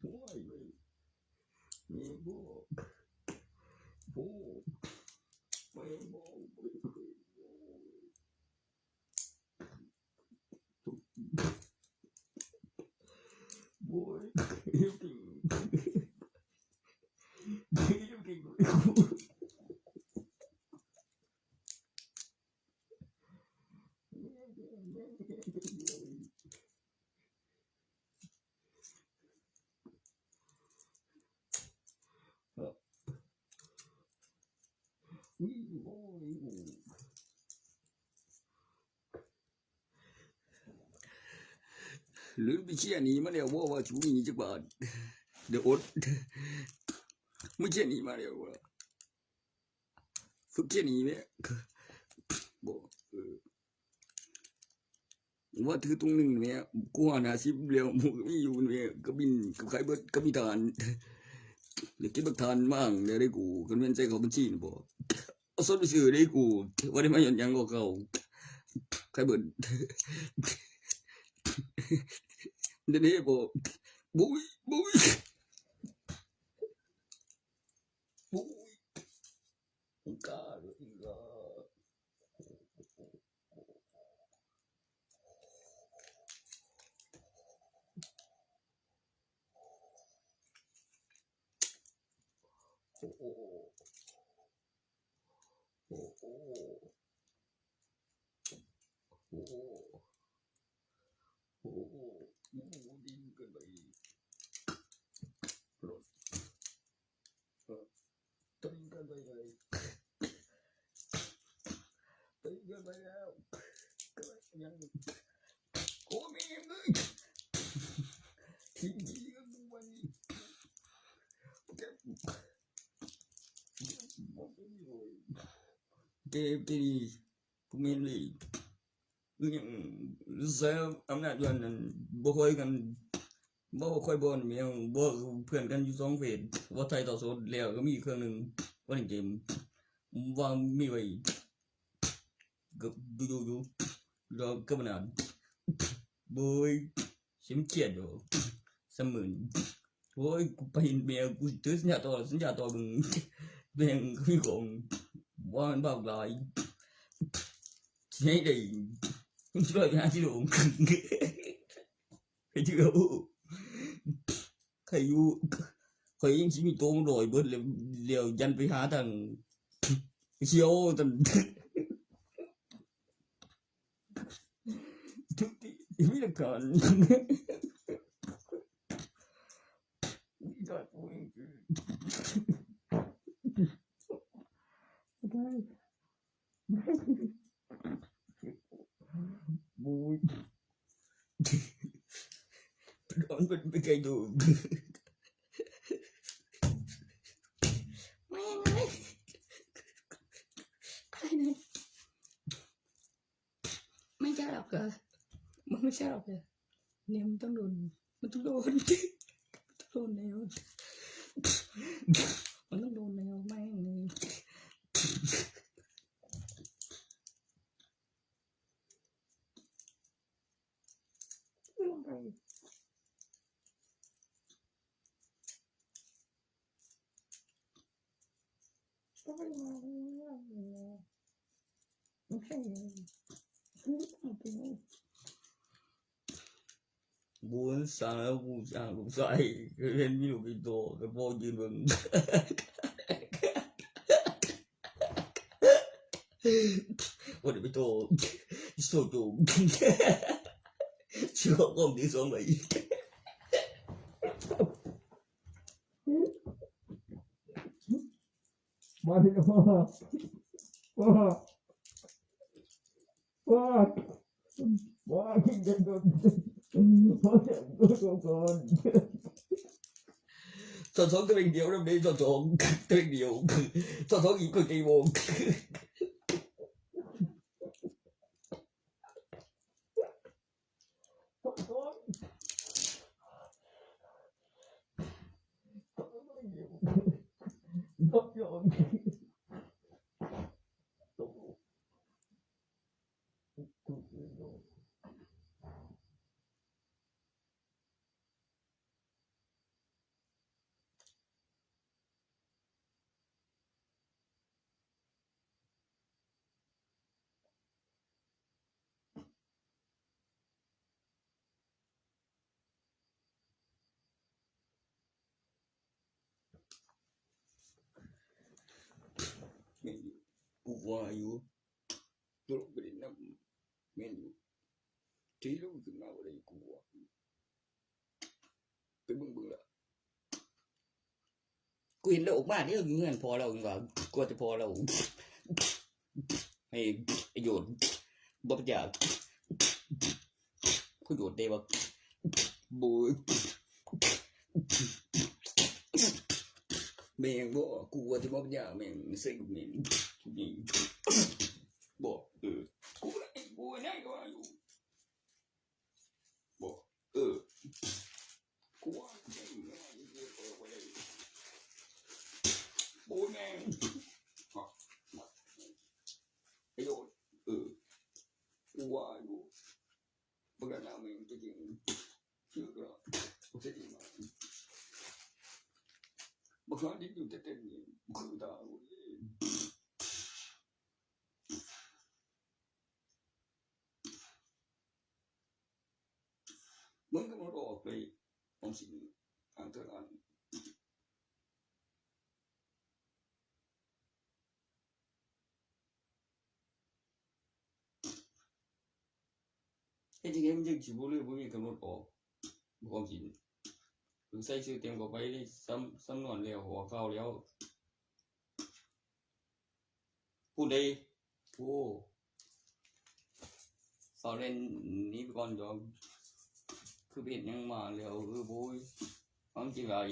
โอ้ยแม่ง แม่งบอก บอก แม่งบอก โอ้ย เก่ง เก่ง เก่ง หรือไปเชียร์หนีมาแล้วว่า ว่าชูมีจักบาท เดี๋ยวอด ไม่เชียร์หนีมาแล้วว่า ฝึกเชียร์หนีไหม บอก เออ ว่าถือตรงหนึ่งเนี่ย กูหาหาสิบเหรียญ มึงก็มีอยู่เนี่ย ก็บิน ก็ขายเบิด ก็มีทาน เดี๋ยวกินบักทานมั่ง เดี๋ยวได้กู กันเว้นใจเขาบัญชีนี่บอก เอาสดไปซื้อได้กู ว่าได้มาย้อนหยังก็เขา ขายเบิด เดี๋ยวนี้บอก บุ้ย บุ้ย บุ้ย กาเลยกา โอ้โห โอ้โห โอ้โห โอ้โห โอ้โห ดีเกินไป รถ เออ ตึงเกินไปเลย ตึงเกินไปแล้ว ก็ยัง โอ้ มีอีกเลย ทิ้งขี้กันทุกวันนี้ เก็บ เก็บ เก็บ เก็บ พวกนี้เลย ยังใช้อำนาจอยู่นั่น บ่ค่อยกัน บ่ค่อยบ่อนแม่ง บ่เพื่อนกันอยู่สองเฟส ว่าไทยต่อโซนแล้วก็มีเครื่องหนึ่ง ว่าเล่นเกม ว่ามีไว้ ก็อยู่ๆๆ แล้วก็บ่นาน โบย เสียงเขียดอยู่ สามหมื่น โอ้ย กูไปเห็นแมว กูถือสัญญาต่อ สัญญาต่อมึง แม่งก็มีของ ว่ามันบ้าหลาย สิให้ได้ มึงสิร้อยไปหาที่โรง ไปเที่ยว ใครอยู่ ใครยังสิมีโตมันลอยเบิดแล้ว แล้วยันไปหาทางเที่ยวตัน ทุกที่มีหลักฐาน มีหลักฐาน ได้ บุย มันเป็นไปไกลดู แม่งเอ้ย ใครเนี่ย ไม่ใช่หรอกเหรอ มันไม่ใช่หรอกเหรอ เนี่ยมันต้องโดน มันต้องโดน มันต้องโดนแนว มันต้องโดนแนวแม่งเลย ลงไป ก็ไปมาแล้ว ไม่ใช่เลย ไม่ต้องไปเลย บูนสั่งแล้วกูสั่งลูกชายก็เห็นมีลูกอีกตัวก็พ่อยืนเบิ่ง โอ้เดี๋ยวไปโต โซโจ เชื่อของดีสองใบ มาที่พ่อ พ่อ พ่อ พ่อ กินกันก่อน พ่อ กินกันก่อน สองสองตัวเองเดียวนะ ไม่ได้สองสองตัวเองเดียว สองสองอีกคนตีวง นกยง ว่าอยู่ ตลกไปเล่นน้ำแม่นอยู่ ที่ลูกขึ้นมาบ่ได้กูว่า ไปเบิ่งเบิ่งละ กูเห็นแล้วออกมาเนี่ยอยู่เฮือนพอแล้วก็กลัวจะพอแล้ว ให้ประโยชน์บ่ปัญญา ประโยชน์ได้บ่ โบย แม่งบ่ กูว่าจะบ่ปัญญาแม่งเซ็งแม่งนี่ บ่ เออ กูไอ้กูไอ้นั่นก็อยู่ บ่ เออ กูว่าแม่งโบยแม่ง ประโยชน์ เออ กูว่าอยู่ บางอย่างแม่งจริงๆ ชื่อก็ โอเค มา บางครั้งที่อยู่แต่เต้นนี่ คือตาเว้ย มันก็มันออกไป ของสิ่งอันตราย เฮ็ดจั่งใดมันจึงสิบ่ลืม บ่มีกำหนดออก บ่ความจริง คือใส่ชื่อเต็มเข้าไปในสำ สำนวนแล้ว หัวข่าวแล้ว ผู้ใด โอ้ เซาเล่นหนีไปก่อน เดี๋ยว คือไปเฮ็ดหยังมาแล้ว เออ โบย ความจริงหลาย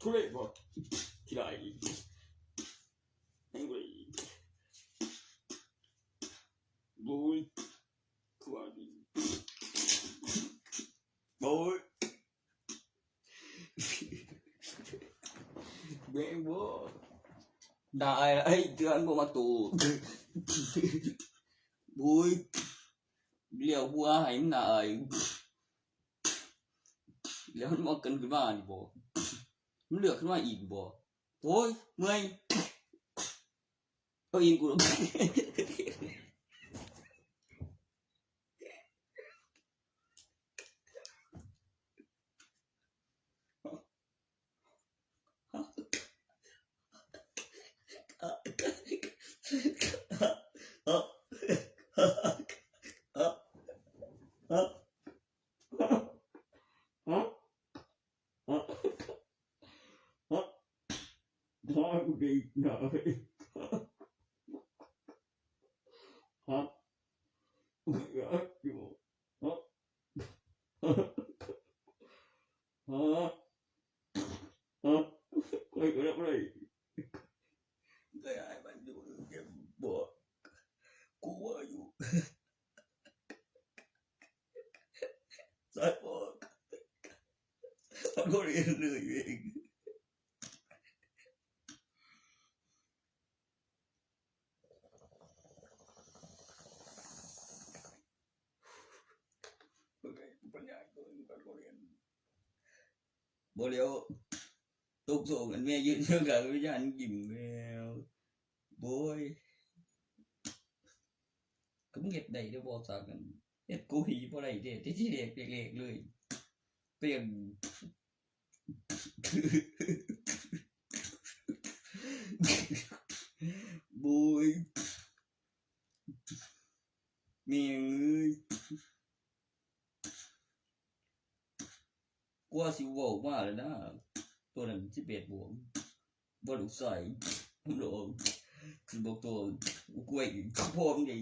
ทุเรศบ่ ขี้หลาย แม่งเลย โบย คือว่าดี โบย แม่งบ่ ด่าไอ้ ไอ้เตือนบ่มาตู โบย เลี้ยวหัวให้มันน่ะไอ้ แล้วมันมากันขึ้นมานี่บ่ มันเลือกขึ้นมาอีกบ่ โอ้ย เมื่อย เอาอินกู ฮะ ฮะ ฮะ ฮะ กูดีนะ ฮะ อยู่ ฮะ ฮะ ฮะ ฮะ เฮ้ย เฮ้ย เฮ้ย ก็ให้มันอยู่เก็บบ่ กูว่าอยู่ สายบอก มันก็เรียนเลยเอง ปัญญาเกิน มันก็เรียน บ่แล้ว ตกโศกอันแม่ยืนเชิงกับวิญญาณยิ้มแล้ว โบย ก็มึงเฮ็ดได้เด้อ บ่สากัน เฮ็ดกูหีบ่ได้เด้ ที่ที่แรกแรกๆเลย เปลี่ยน โบย แม่งเอ้ย กว่าสิเว้ามาแล้วนะ ตัวนั้นสิบเอ็ดบวก บ่ลูกชาย ผมหลอก คือบอกตัว กูกล้วย พ่อมึงใหญ่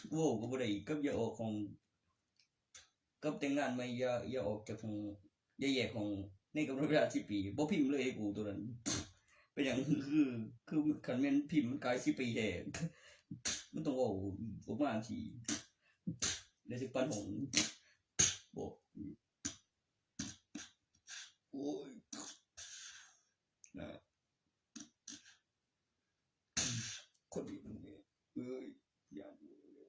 เว้าก็บ่ได้ กับอย่าออกของ กับแต่งงานใหม่ อย่า อย่าออกจากห้อง อย่าแยกห้อง ในกำหนดเวลาสิบปี บ่พิมพ์เลยให้กูตัวนั้น เป็นหยัง คือ คือคันแม่นพิมพ์มันกลายสิบปีแท้ มันต้องเว้าออกมาจั่งซี้ เดี๋ยวสิปันห้อง บอก โอ้ย นะ คนดีมันเนี่ย เอ้ย อย่าดูเลย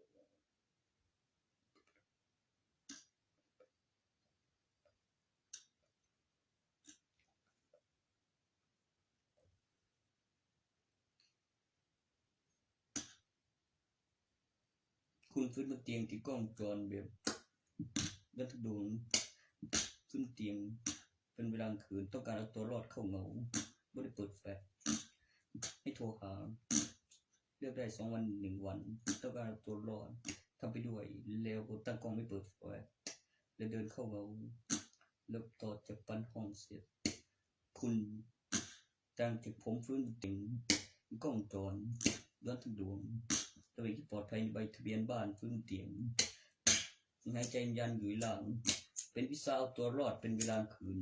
คุณฟื้นบนเตียงที่กล้องจรแบบ รัฐดวง ฟื้นเตียง เป็นเวลากลางคืน ต้องการเอาตัวรอดเข้าเหงา ไม่ได้เปิดแฟลช ให้โทรหา เลือกได้สองวันหนึ่งวัน ต้องการเอาตัวรอด ทำไปด้วย แล้วก็ตั้งกล้องไม่เปิดแฟลช แล้วเดินเข้าเหงา แล้วต่อจากปันห้องเสร็จ คุณ ตั้งแต่ผมฟื้นเตียง กล้องจรย้อนทั้งดวง ตำแหน่งที่ปลอดภัย ใบทะเบียนบ้าน ฟื้นเตียง หายใจยันอยู่หลัง เป็นวิชาเอาตัวรอดเป็นเวลาคืน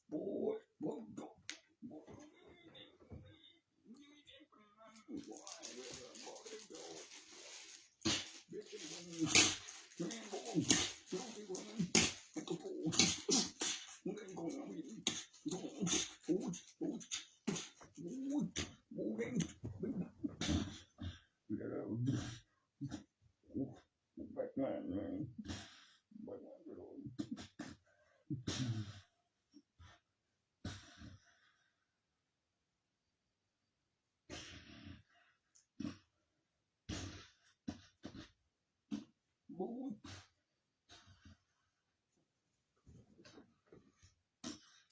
โอ้ย โอ้ย โอ้ย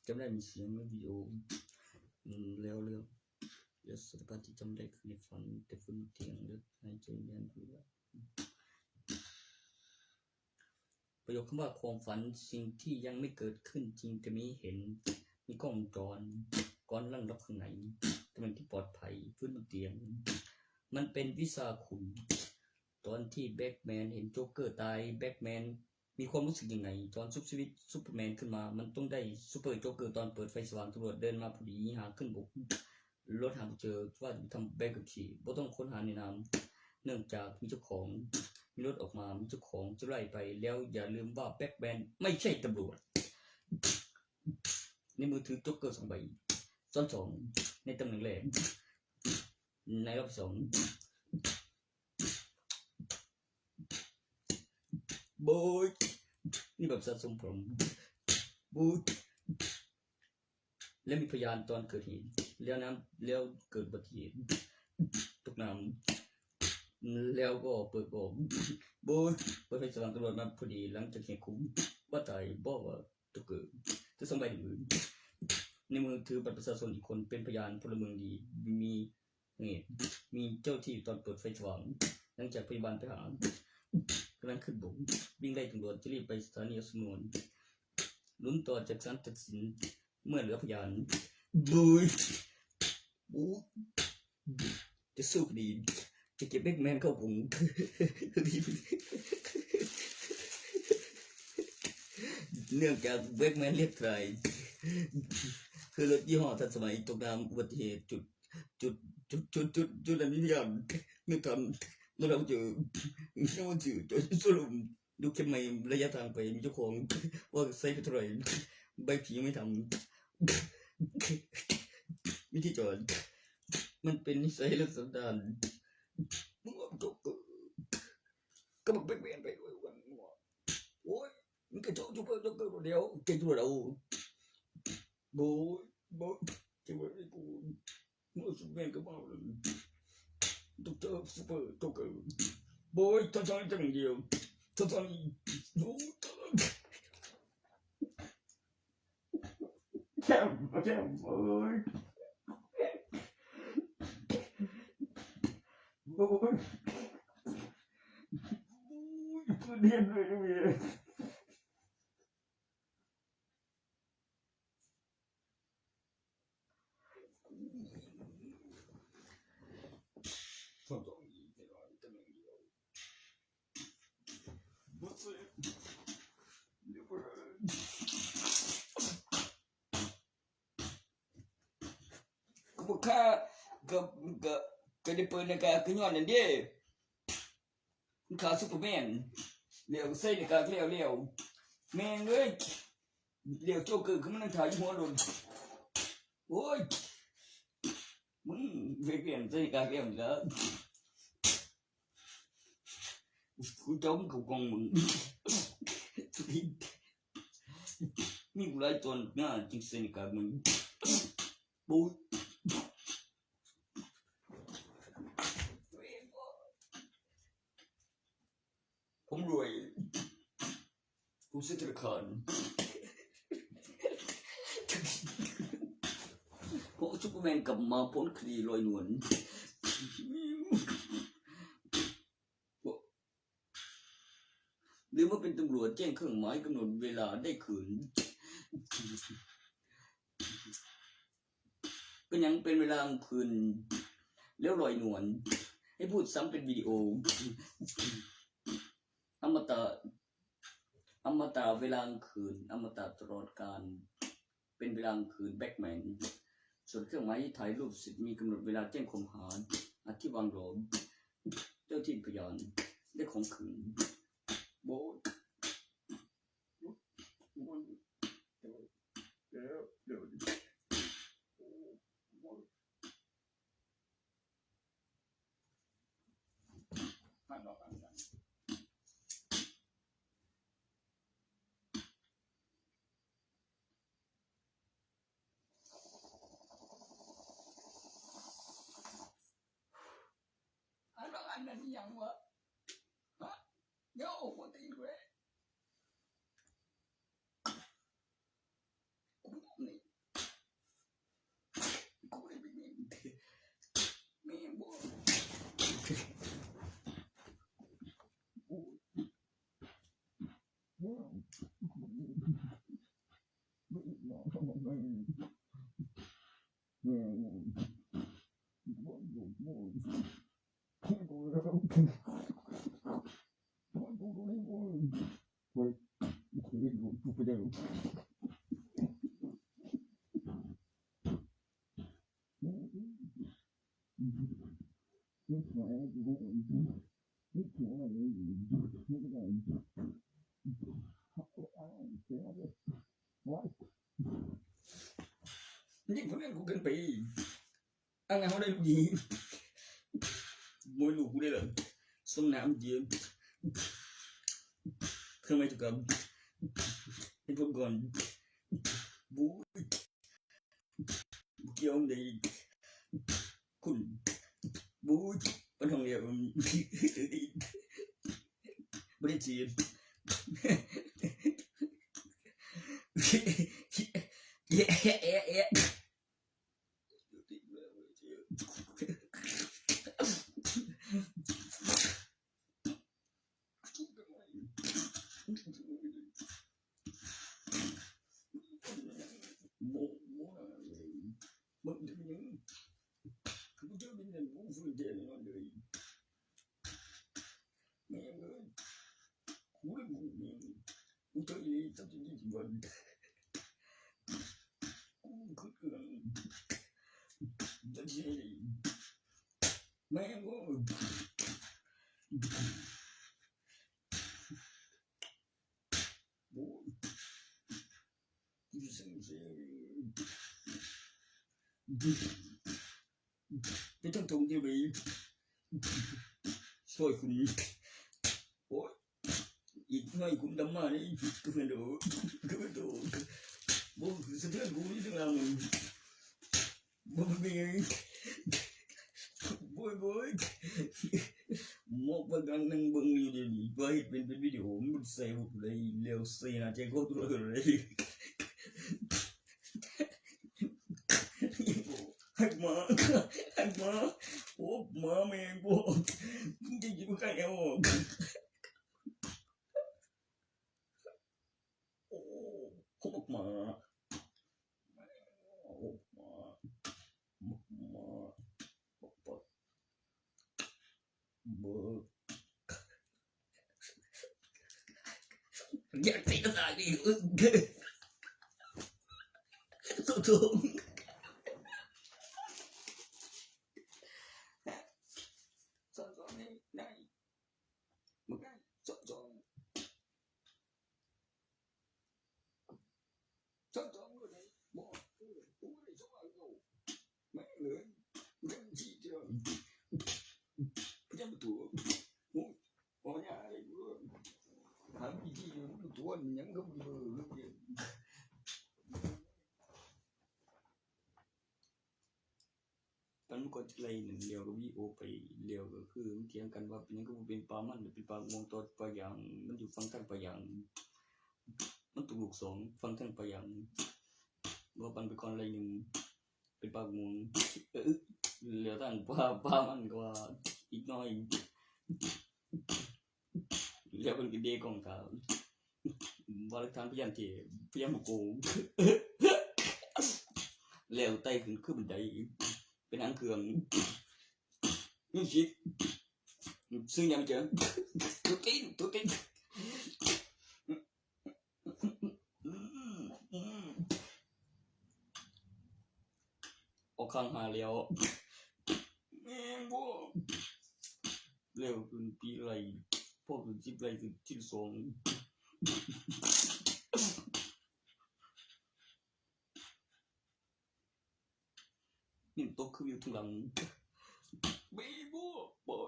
จำได้มีเสียงในวิดีโอ อืม แล้วเรื่อง เดี๋ยวสารพัดที่จำได้คือในฝัน แต่ฟื้นเตียง แล้วหายใจยันอยู่แล้ว ประโยคคำว่าความฝัน สิ่งที่ยังไม่เกิดขึ้นจริง แต่มีเห็น มีกล้องวงจร ก้อนลังล็อกข้างใน ตำแหน่งที่ปลอดภัย พื้นบนเตียง มันเป็นวิชาคุณ ตอนที่แบทแมนเห็นโจ๊กเกอร์ตาย แบทแมนมีความรู้สึกยังไง ตอนชุบชีวิตซูเปอร์แมนขึ้นมา มันต้องได้ซูเปอร์โจ๊กเกอร์ ตอนเปิดไฟสว่าง ตำรวจเดินมาพอดี หาขึ้นบก รถหาบ่เจอ ว่าจะไปทำใบขับขี่ บ่ต้องค้นหาในน้ำ เนื่องจากมีเจ้าของ มีรถออกมา มีเจ้าของจะไล่ไป แล้วอย่าลืมว่าแบทแมนไม่ใช่ตำรวจ ในมือถือโจ๊กเกอร์สองใบ ซ้อนสอง ในตำแหน่งแรก ในรอบสอง โบย นี่แบบสะสมผม โบย และมีพยานตอนเกิดเหตุ แล้วน้ำ แล้วเกิดอุบัติเหตุ ตกน้ำ แล้วก็เปิดบอก โบย เปิดไฟสว่าง ตำรวจมาพอดี หลังจากแหกคุก ว่าตาย บอกว่าโจ๊กเกอร์ ถือสองใบ ในมือ ในมือถือบัตรประชาชนอีกคน เป็นพยานพลเมืองดี มี นี่ มีเจ้าที่ตอนเปิดไฟสว่าง หลังจากพยาบาลไปหา กำลังขึ้นบก วิ่งไล่ตำรวจ จะรีบไปสถานีเอาสำนวน ลุ้นต่อจากศาลตัดสิน เมื่อเหลือพยาน โบย โบย จะสู้คดี จะเก็บแบทแมนเข้าคุก เนื่องจากแบทแมนเรียกใคร คือรถยี่ห้อทันสมัย ตกน้ำ อุบัติเหตุ จุด จุด จุด จุด จุด จุดอันนี้พยายามนึกทัน เมื่อเราเจอ เมื่อเราเจอ เจอสรุป ดูคลิปใหม่ ระยะทางไป มีเจ้าของ ว่าใช้ไปเท่าไหร่ ใบผียังไม่ทำ วิธีจอด มันเป็นนิสัยและสันดาน มึงว่าโจ๊กเกอร์ ก็บอกแบทแมนไปด้วยวันนี้ โอ้ย มึงก็โจ๊ก โจ๊กเกอร์ โจ๊กเกอร์คนเดียว เก่งกว่าเรา โบย โบย เก่งกว่าไอ้กู เมื่อซูเปอร์แมนก็มาเลย ต้องเจอซูเปอร์โจ๊กเกอร์ โบย ท่านๆ จะอย่างเดียว ท่านๆ รู้ แจ่ม แจ่ม โอ้ย โอ้ย โอ้ย เรียนเลยนะเว้ย ก็บ่ฆ่า ก็ ก็ ก็ได้เปิดหน้ากากก็ย้อนนั่นเด้ มันฆ่าซูเปอร์แมน แล้วใส่หน้ากากแล้ว แล้ว แม่งเอ้ย แล้วโจ๊กเกอร์ก็มานั่งถ่ายอยู่หัวรถ โอ้ย มึงไปเปลี่ยนใส่หน้ากากแล้วนี่ล่ะ กูจ้องเขากองมึง มีกูหลายตอนนะ จึงใส่หน้ากากมึง โอ้ย ผมรวย ผู้ซื้อธนาคาร เพราะซูเปอร์แมนกลับมาพ้นคดีลอยนวล หรือว่าเป็นตำรวจแจ้งเครื่องหมายกำหนดเวลาได้คืน เป็นหยังเป็นเวลากลางคืน แล้วลอยนวล ให้พูดซ้ำเป็นวิดีโอ อมตะ อมตะเวลากลางคืน อมตะตลอดกาล เป็นเวลากลางคืน แบทแมน ส่วนเครื่องหมายที่ถ่ายรูปเสร็จมีกำหนดเวลาแจ้งความหา อธิบางหลอม เจ้าที่พยาน ได้ของคืน โบท อันนั้นอันนั้นยังวะ ฮะ เดี๋ยวโอ้โหตีกูเลย กูไม่ต้องนี่ กูไม่ได้ไปนี่ แม่งบอก นี่เพื่อนกูเกินไป อันนั้นเขาได้ลูกหญิง มวยลูกกูได้เหรอ สมน้ำเยอะ เครื่องไม้ถูกกับ ไอ้พวกก่อน บู๊ บุกเกี่ยวเลย คุณ บู๊ ปันทองเดียว บริจีน เย้ เย้ เย้ มึงจะเป็นยังไง กูจะเป็นยังไง กูฟื้นเจนอนเลย แม่งเอ้ย กูเลยมึงเนี่ย กูเจออีนี่ตั้งแต่ยี่สิบวัน กูขึ้นเกิน จะเจออีนี่ แม่งเอ้ย โอ้ย กูจะเสีย ไปตั้งตรงที่ไปช่วยคุณ โอ้ย อีกหน่อยคุณดำมานี่ก็ไม่โดน ก็ไม่โดน บอกสะเทือนกูนี่ตั้งนาน บ่มี โว้ย โว้ย หมอกบางครั้งนั่งเบิ่งอยู่เดี๋ยวนี้ ว่าเฮ็ดเป็น เป็นวิดีโอ มันใส่บ่ได้แล้ว ใส่หน้าใจโคตรเลย ให้หมา ให้หมา โอ้ หมาแม่งบ่ มึงจะอยู่ใกล้เอาออก โอ้ พวกหมา โอ้ หมา หมา หมา เบิก อยากตีตาดี อึ้ง โตโต สอนสอนให้ได้ มึงได้ สอนสอน สอนสอนมึงได้ บอก เออ กูไม่ได้สอนเอา แม่งเลย มึงได้ที่เดียว พระเจ้าประตู โอ้ย อ๋อ เนี่ย ไอ้เว้ย หาวิธีอยู่ มันตัวมันยังก็มี เออ มันก็ไล่หนึ่งเดียวก็วิโอไปเดียวก็คือมันเถียงกันว่าเป็นหยังก็บ่เป็นปลามัน เป็นปลาม่วงต่อปลาหยัง มันอยู่ฝั่งทางปลาหยัง มันตกลูกสอง ฟังเทิงไปอย่าง ว่าปันไปก่อนอะไรหนึ่ง เป็นปากหมุน เออ เหลือตั้งว่าว่ามันก็ว่า อีกหน่อย แล้วมันก็เดกองกลาง ว่าทางพยานเทพยานโกง แล้วไต่ขึ้นขึ้นบันได เป็นหางเครื่อง นี่ชิด ซึ่งยังไม่เจอ ตัวตีนตัวตีน ออกข้างหาแล้ว แม่งบ่ เร็วขึ้นปีไร พวกขึ้นสิบไรขึ้นสิบสอง นี่ตกคืออยู่ทางหลัง ไม่บ่บ่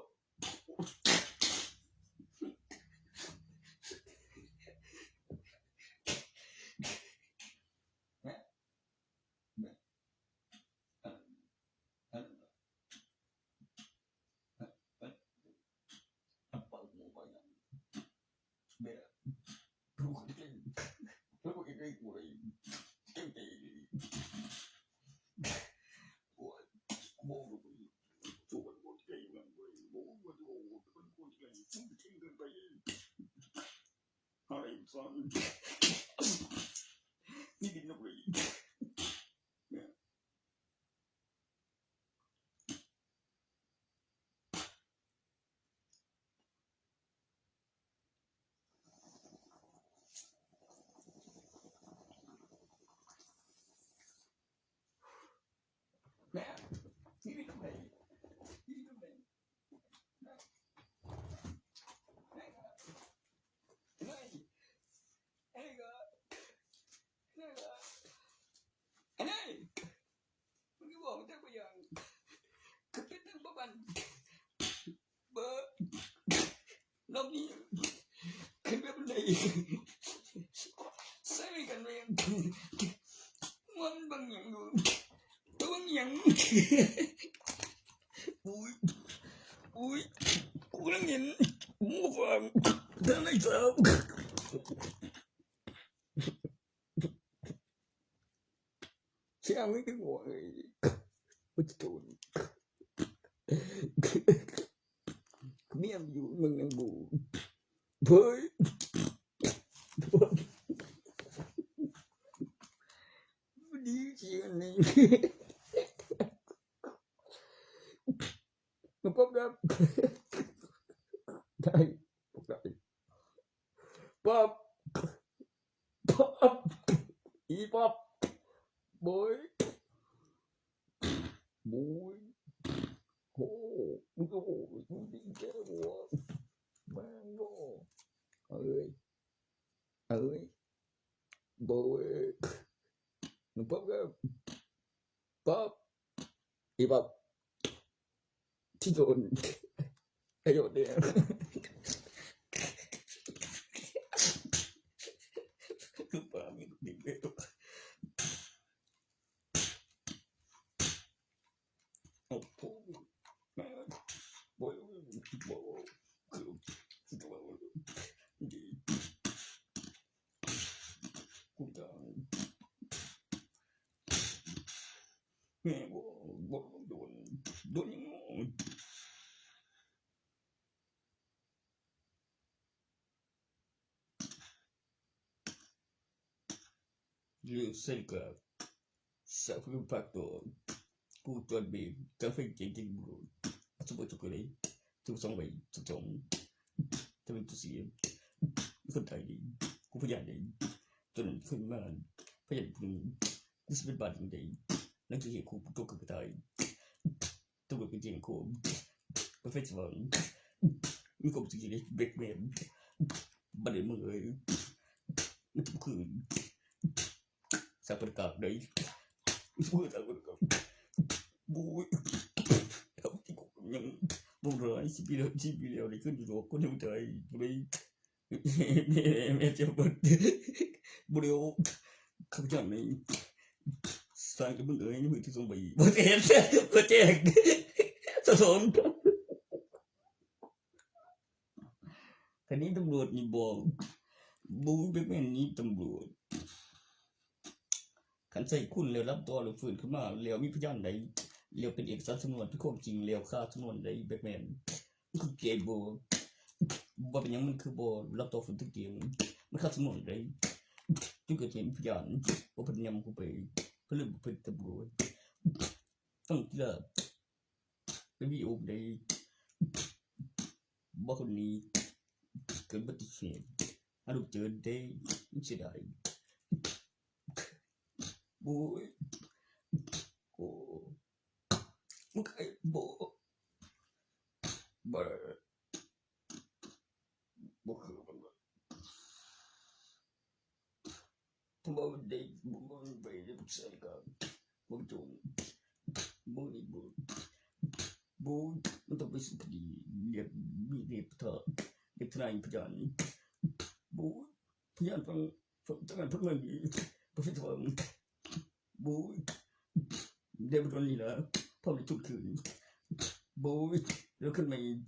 นกนี้ขึ้นไปบนไดใส่กันเลยมันบางอย่างอยู่ตัวบางอย่างอุ้ยอุ้ยกูนั่งเห็นหมูฟางด้านในสาวเสียงไม่ถึงหัวเลยกูจะโดน เมียอยู่เมืองนังบูเฮ้ยดีจริงอันนี้มันก็แบบได้ปกติปั๊บปั๊บอีปั๊บโบย บุยโอ้มึงก็โอ้มึงดีแค่หัวแม่งก็เอ้ยเอ้ยโบยมึงปั๊บก็ปั๊บอีปั๊บที่โดนประโยชน์เนี่ยคือปลามีดิบเลย แม่บ่บ่โดนโดนยังไง เลือกเส้นกับสับปะรดผักตัวกูจวนบีบกาแฟเจ๋งจริงบรูสมุนไพรทุกสองใบทุกสองทำเป็นตัวสีคนไทยดีกูพยานดีจนขึ้นมาพยานพลุงกูสิเป็นบาทอย่างใดนั่นคือเหตุกูตัวกระต่าย ตัวเป็นจริงโคมก็เป็นสว่างมีความสุขในเบรกแมนบันเดมือเลยมันทุกคืนสับประกาศเลยเพื่อสับประกาศบุยเอาที่กูยังบุร้อยสิบปีแล้วสิบปีแล้วในขึ้นอยู่หรอกคนยังใจบุยแม่แม่เจ้าบุยบุยเอาคำสั่งในสร้างกับมึงเอ้ยนี่มือที่ส่งไปบ่แจ้งบ่แจ้งสะสม คันนี้ตำรวจนี่บอก บูแบทแมนหนีตำรวจ คันใส่คุณแล้วรับต่อแล้วฟื้นขึ้นมาแล้วมีพยานใดแล้วเป็นเอกสารสำนวนเป็นความจริงแล้วค่าสำนวนใดแบทแมนมันคือเกย์บ่ บ่เป็นหยังมันคือบ่รับต่อฟื้นตึกเตียงมันค่าสำนวนใดจุดเกิดเหตุมีพยานบ่เป็นหยังกูไปเพิ่นเลยบ่เป็นตำรวจ ต้องเลือกเป็นวิดีโอใดบ่คนนี้เกิดอุบัติเหตุอาลูกเจอได้เสียดาย โอ้ย โอ้ มึงไอ้บ่ บ่ บ่คือมันบ่ ถ้าบ่ได้ บ่ บ่ไปได้ปรึกษากันบ่จง บ่ได้บ่ บ่ มันต้องไปสู่คดี เรียก มีเรียกทนาย เรียกทนายพยาน บ่ พยานฟัง ฟัง ทนายฟังมันดี บ่ฟัง โอ้ย เดี๋ยวโดนนี่ละ พ่อมีทุกคืน โอ้ย แล้วขึ้นมาอีก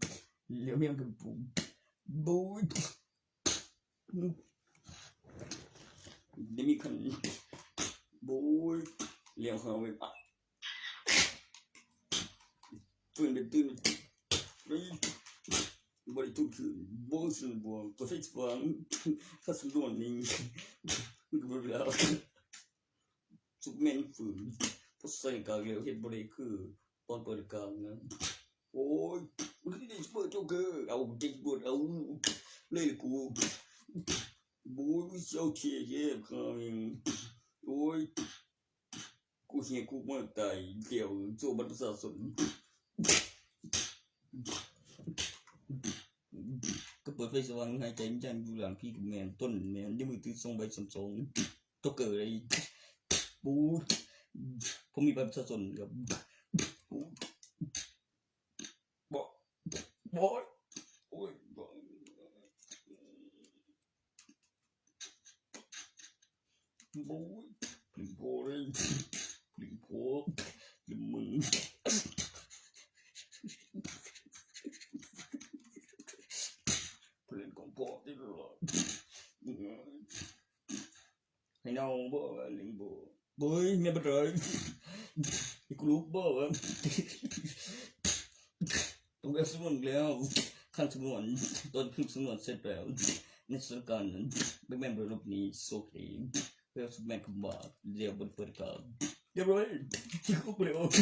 เดี๋ยวเมียมันกับผม โอ้ย เดี๋ยวมีคัน โอ้ย เลี้ยวเขาไปปะ ตื่นเป็นตื่น เฮ้ย บริทุกคืน โอ้ย สมบูรณ์ ตัวเฟซบุ๊ก ถ้าสมบูรณ์นี่ มันก็บ่แล้ว สุกแม่นฝืน พอใส่กางแล้วเฮ็ดบ่ได้คือตอนเปิดกางนะ โอ้ย มันได้เปิดโจ๊กเกอร์ เอาเด็กบวชเอา เลยกู โอ้ย เจ้าเทียเย่คาง โอ้ย กูเฮียกูเมื่อตาย เดี๋ยวโจบัตรประชาชน ก็เปิดไฟสว่างหายใจมันจังอยู่หลังพี่กับแมนต้นแมนยกมือถือส่งใบสมสงตัวเกิดอะไรปูผมมีบัตรประชาชนครับบอยบอยโอ้ยบอย Boy, please boy, please boy, มึงเล่นของพ่อที่หลอดให้น้องบ่เล่นบ่ โอ้ยแม่บ่ได้กูรู้บ่ว่าต้องแบบสมวนแล้วขั้นสมวนตอนขึ้นสมวนเสร็จแล้วในสถานการณ์นั้นแบทแมนบริลบนี้โอเคแล้วแบทแมนก็มาเรียกบนเปิดกลางเรียบร้อยที่คุกเลยโอเค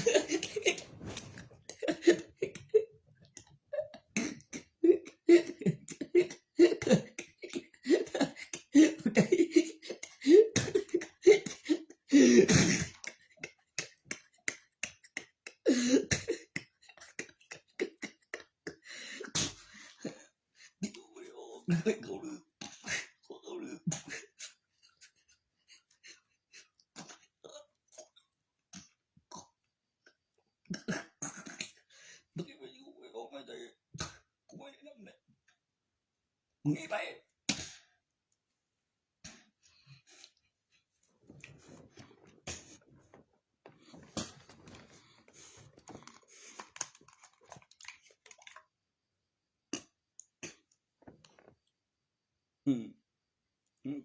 มึงไป อืม อืม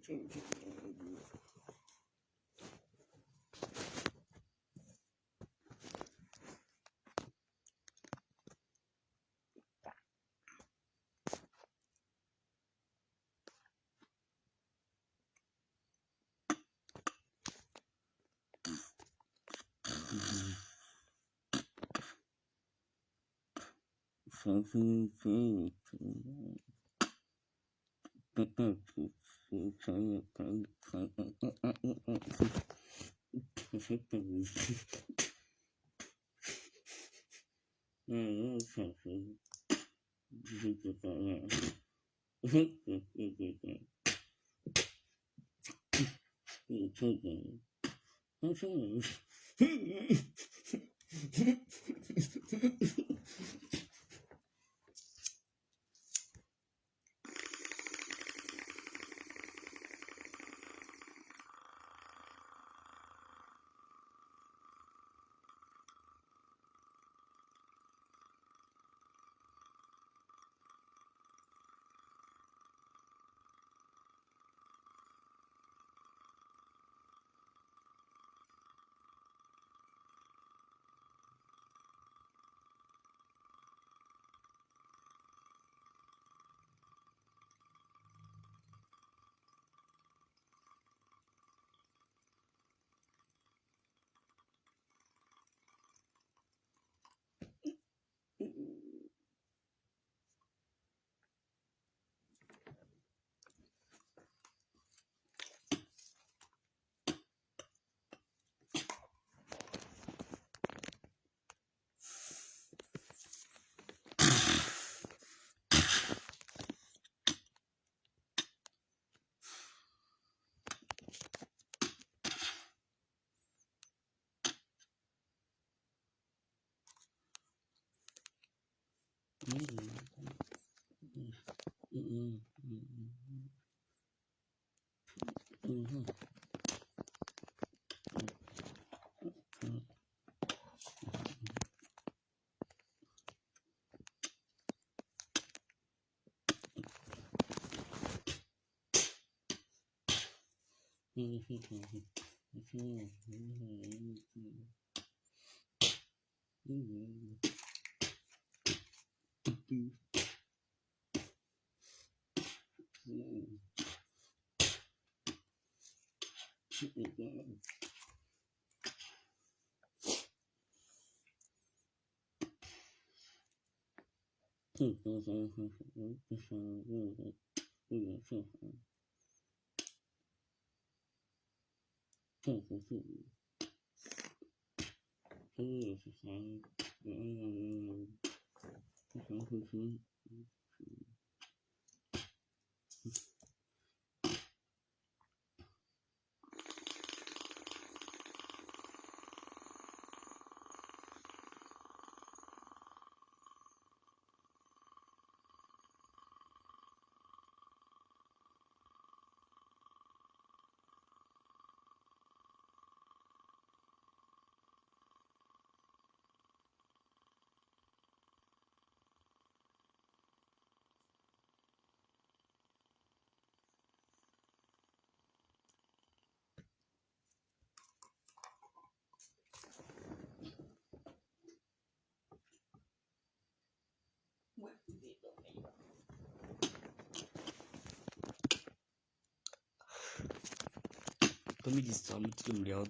เพิ่นมีดินสอมันจุ่มแล้ว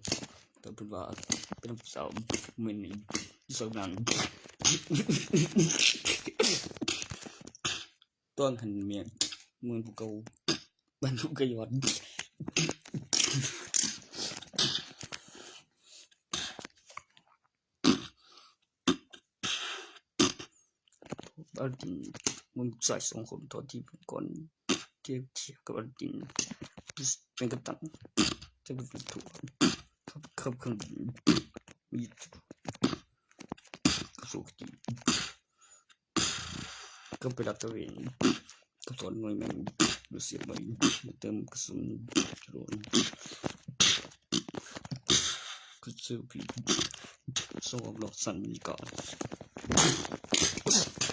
แต่เพิ่นว่าเป็นสาวเหมือนอีสาวนั้น ตอนหันเมียเหมือนผู้เก่า บ้านผู้เก่ายอด อลาดิน มันใส่สองคนตอนที่ก่อนที่เถียงกับอลาดิน เป็นกัปตัน จะเป็นถูกขับขับเครื่องบิน มีกระสุน ก็ไปลาดตระเวน ก็สอนหน่วยแม่นดูเสียใหม่เติมกระสุนโดรน ก็ซื้อผีสองรอบสั่นมีกา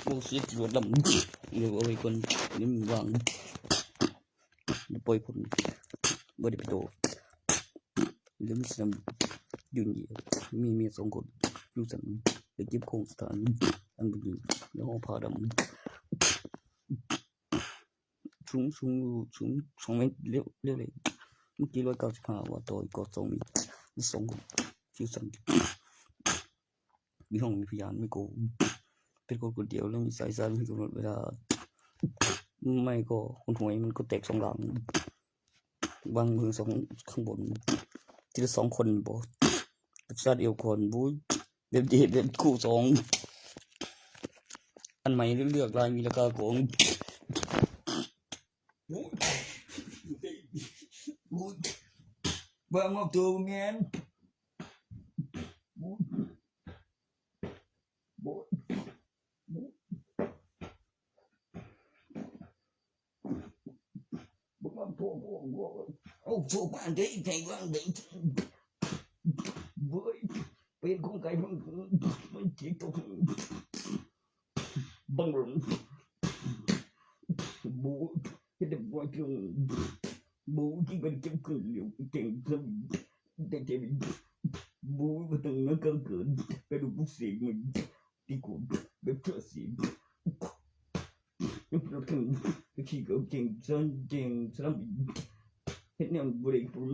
โอ้เสียจรวดลำเดี๋ยวเอาไว้ก่อนนี่มันวางเดี๋ยวปล่อยผมบ่ได้ไปโดด เรื่องสนามยืนเหยียดมีเมียสองคนอยู่สันไปเก็บของสถานอันเป็นอยู่ในห้องผ้าดำสูงสูงอยู่สูงสองเมตรเร็วเร็วเลยเมื่อกี้ร้อยเก้าสิบห้าว่าต่อยก็สองเมตรมีสองคนอยู่สันมีห้องมีพยานไม่โกงเป็นคนคนเดียวแล้วมีสายสารไม่กำหนดเวลาไม่ก็คนหวยมันก็แตกสองหลัง วางมือสองข้างบน ทีละสองคนบ่กับชาติเดียวคนบุ้ยแบบเดียวแบบคู่สอง อันใหม่เลือกลายมีราคาของ Boy, boy, I'm up to man. Boy, boy, boy. บักลำพวกพวกพวกเอาโชคบ้านได้ใจว่างได้เว้ยเป็นของไก่มันมันจิตตกบังหลงบูเฮ็ดได้บ่เพียงบูที่มันเก็บขึ้นเหลียวเก่งขึ้นแต่เจ็บบูก็ต้องนั่งกังเกินไปดูผู้เสียงมัน ที่กูแบบเธอสิยังเป็นรถกันที่เกิดเก่งจนเก่งสลับเห็นเนี่ยบริกร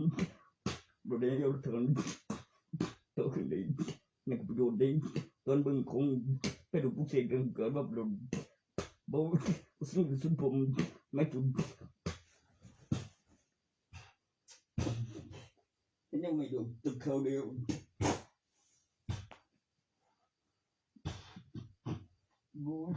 บริกรถกันโตขึ้นเลยในประโยชน์ได้ตอนเบิ่งคงไปดูผู้เสียงกันเกิดแบบรถบ่ซึ่งสุดผมไม่จุดยังไม่ดูตึกเขาเดียว Boy,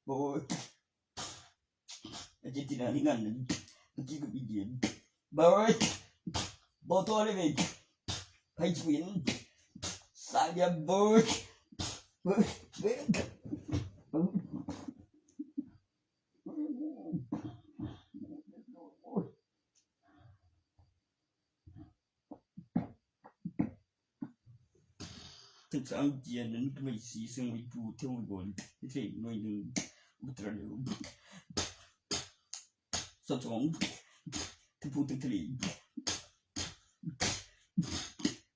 Boy, Argentina ni ngan ni ki ku bidin. Boy, boto le be. Pai chuin. Sabia boy. Thực sự chia đến cái vị trí xung quanh tu theo một buồn cái thể nuôi nương một tra đều. Sao chọn thực phu thực thể.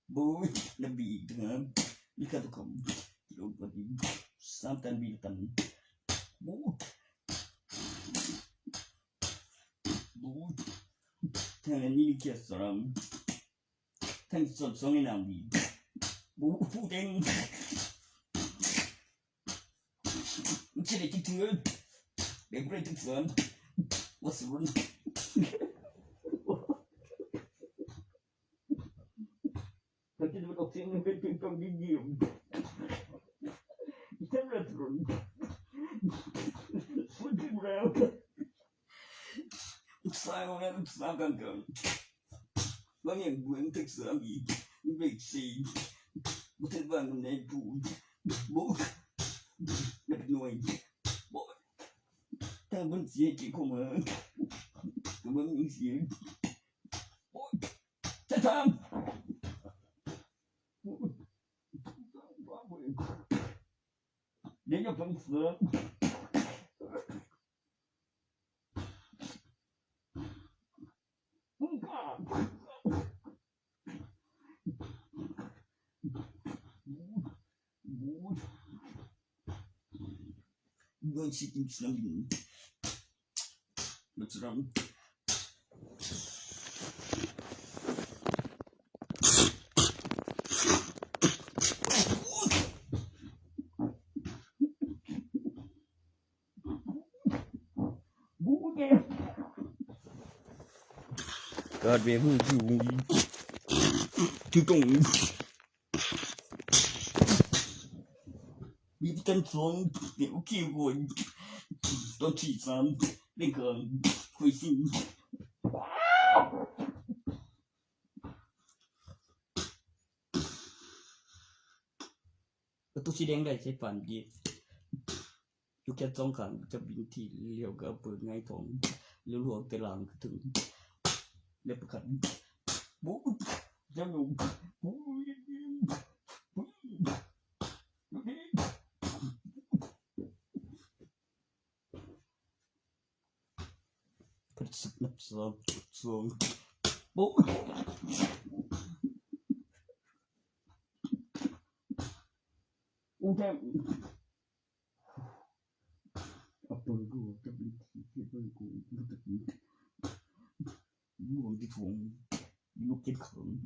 Boy, nabi dengan ikat tukam. Lo pati samtan bi tan. Boy. Boy. Tangan ini kia seram. Tang son song ina mi. Bu bu ding. Chile ki tu. Be great to fun. What's the run? Tapi tu kau sini be tu kau gigi. Kita berat run. Putih berapa? Saya orang sangat kan. Bang yang gue untuk sami, baik sih. Bukan bang yang pun, bok, lebih noy, bok. Tabun sih kita koma, tabun sih, bok. Tatam. Dia nggak bangsa. Buwan si Kim Slam. Let's run. God, man, who you? Keep going. We've done some, okay, boy. Don't see some, they go, crazy. Ito si Deng dai sai fan gi. Yu kya zong kan ka bin ti liu ga bu ngai tong. Liu luang te lang ka tung. Le pa kan. Bu. Jang lu. Bu. Bu. Put some, some, some. Bu. Udah. Apa gua tak beli tiket, apa gua tak beli. Gua di phone. Lu kid kong.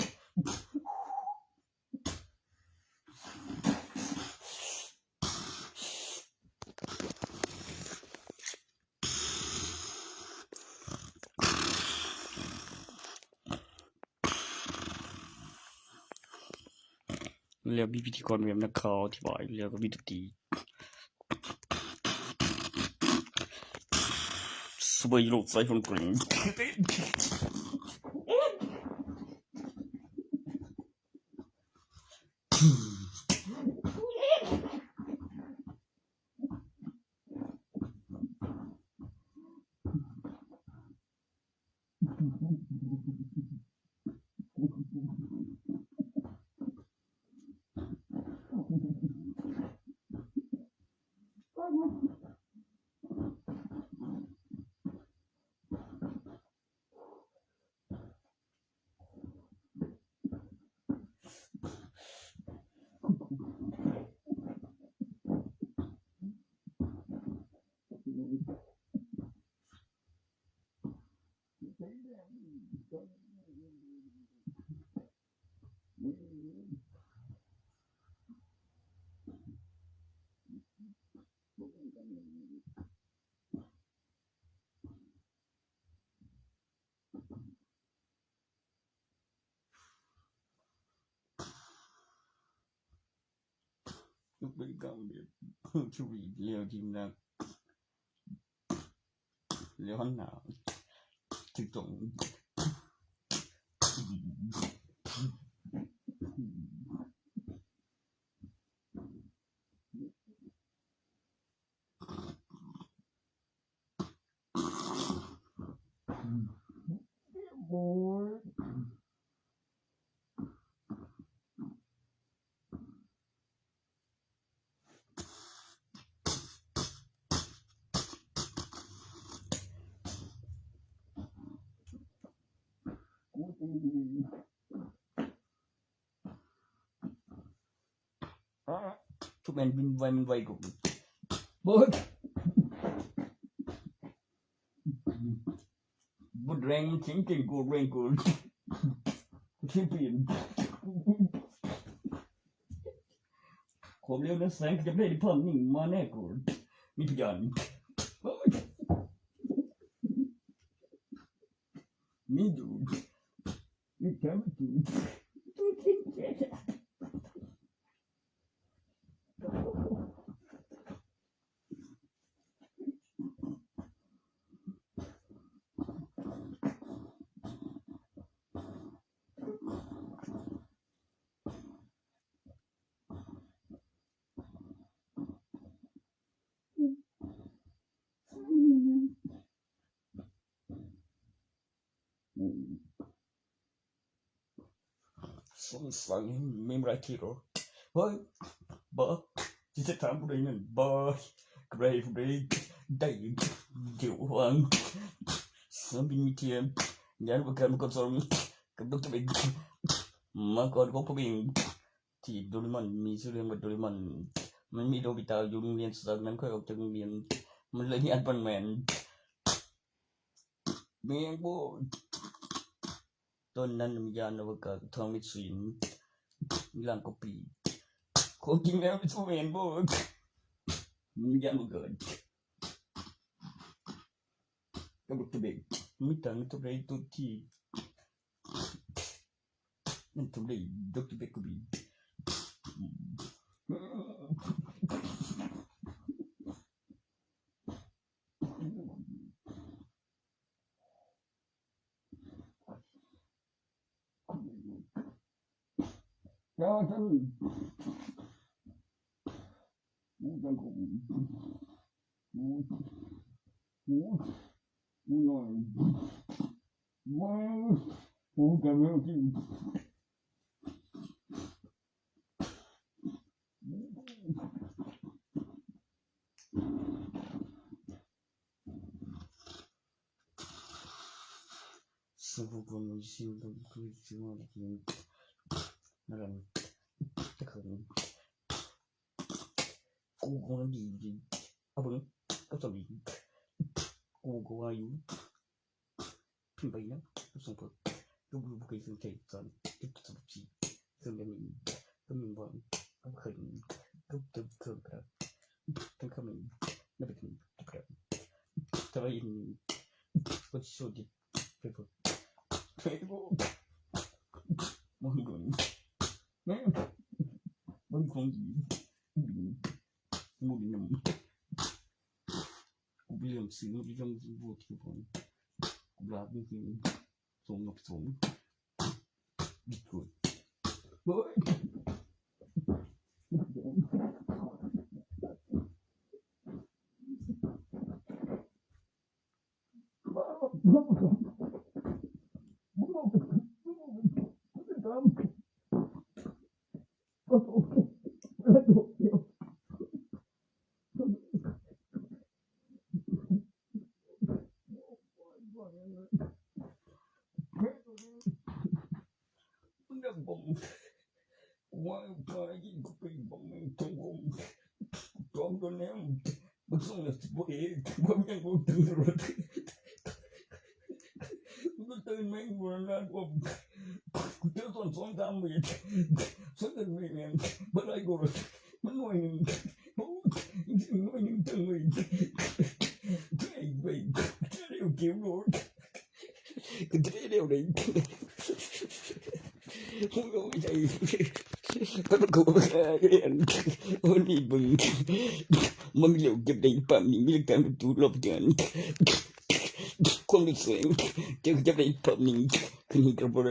Leo bi piti kon mem na kao ti bai leo ka bi tu ti. Subai lo sai hon kring. Lúc đấy con bị chịu bị liều chìm là liều hẳn nào chịu tổng Thuốc men vin vai mình vai cũng bớt bớt rèn chính trình của rèn của chính quyền khổ liêu nó sáng cái này đi phong nhìn mà nè của mình phải dọn mình đủ mình kéo mình đủ Song sang mem rai tiro. Hoi, ba, ti se tam bu dai nan ba, krai bu dai, dai, diu wang. Sam bin mi tiam, nyan ba kan ko som, ka dok te ma ko ko pa bin. Ti Doraemon, mi su len ba Doraemon. Man mi do bita yung lien sa nan ko yok teng lien. Man le ni an pan men. Meng bo. Ton nan mi yan na ka thong mi suin. Lang ko pi. Ko king na mi su men bo. Mi yan bo god. Ka bu tu be. Mi tan tu be tu ti. Mi tu be. Dok tu be ku bi. Subukan musim dan kulit semua lagi. Naran. Tekan. Ku gonna be abang. Kau tahu. Ku gonna you. Pin bai na. Ku song pa. Ku bu kai song tai san. Ku tu tu chi. Song da min. Ka min bang. Ka khan. Ka ka ka ka. Ka ka min. Na bi ka. Ta bai in. Ko so di. Pe ko. Pe ko. Mo ni ko. Mo ni ko. Mo ni ko. Ku bi yang si mo di yang si bo ti ko. Ku la bi ki. Song ngap song. Di ko. แม่งโบราณว่ากูเจอส่วนสองสามเมตรส่วนหนึ่งเมตรเนี่ยเมื่อไรกูมันหน่วยหนึ่งหน่วยหนึ่งจังเลยเฮ้ยเฮ้ยเจ้าเดียวเกมโหลดกูจะได้เร็วเลยมึงเอาใจมันกูเรียนมันมีมึงมันมีเหลียวเก็บได้ปั๊มนี่มีการประตูรอบเดือนความรู้สึกเจ้าจะได้ปั๊มนี่คืนนี้กับอะไร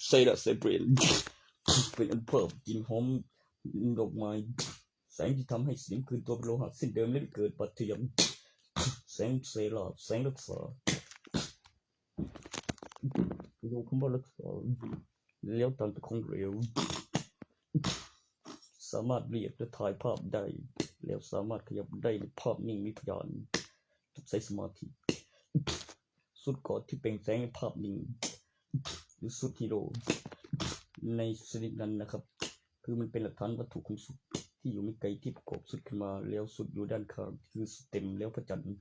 ใส่ละใส่เปลี่ยนเป็นอันเพิ่มกลิ่นหอมดอกไม้แสงที่ทำให้สนิมคืนตัวเป็นโลหะเส้นเดิมและไม่เกิดบาดทะยักแสงเซราแสงรักษา ดูคำว่ารักษาแล้วตามไปของเร็ว สามารถเรียกและถ่ายภาพได้ แล้วสามารถขยับได้ในภาพนิ่งมีพยานใช้สมาธิสุดกอดที่เปล่งแสงในภาพนิ่งหรือสุดฮีโร่ในชนิดนั้นนะครับ คือมันเป็นหลักฐานวัตถุของสุดที่อยู่ไม่ไกลที่ประกอบสุดขึ้นมา แล้วสุดอยู่ด้านข้างคือสุดเต็มแล้วพระจันทร์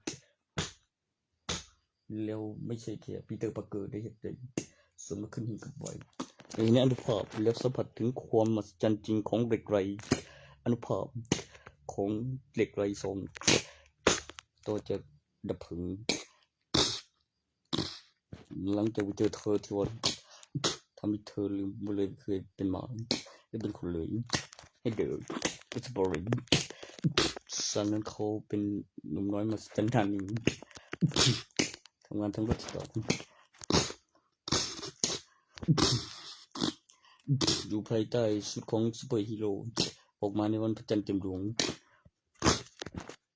แล้วไม่ใช่แค่ปีเตอร์ปาร์เกอร์ได้เห็นได้สวมมาขึ้นหิ้งกับไว้ในนี้อนุภาพแล้วสัมผัสถึงความมหัศจรรย์จริงของเหล็กไหลอนุภาพของเหล็กไหลสองต่อจากดับเพลิงหลังจากไปเจอเธอที่วัดทำให้เธอลืมไปเลยเคยเป็นหมาและเป็นคนเลยให้เดินก็จะบริสันนั้นเขาเป็นหนุ่มน้อยมหัศจรรย์ท่านหนึ่งทำงานทั้งรถสองอยู่ภายใต้ชุดของซูเปอร์ฮีโร่ออกมาในวันพระจันทร์เต็มดวง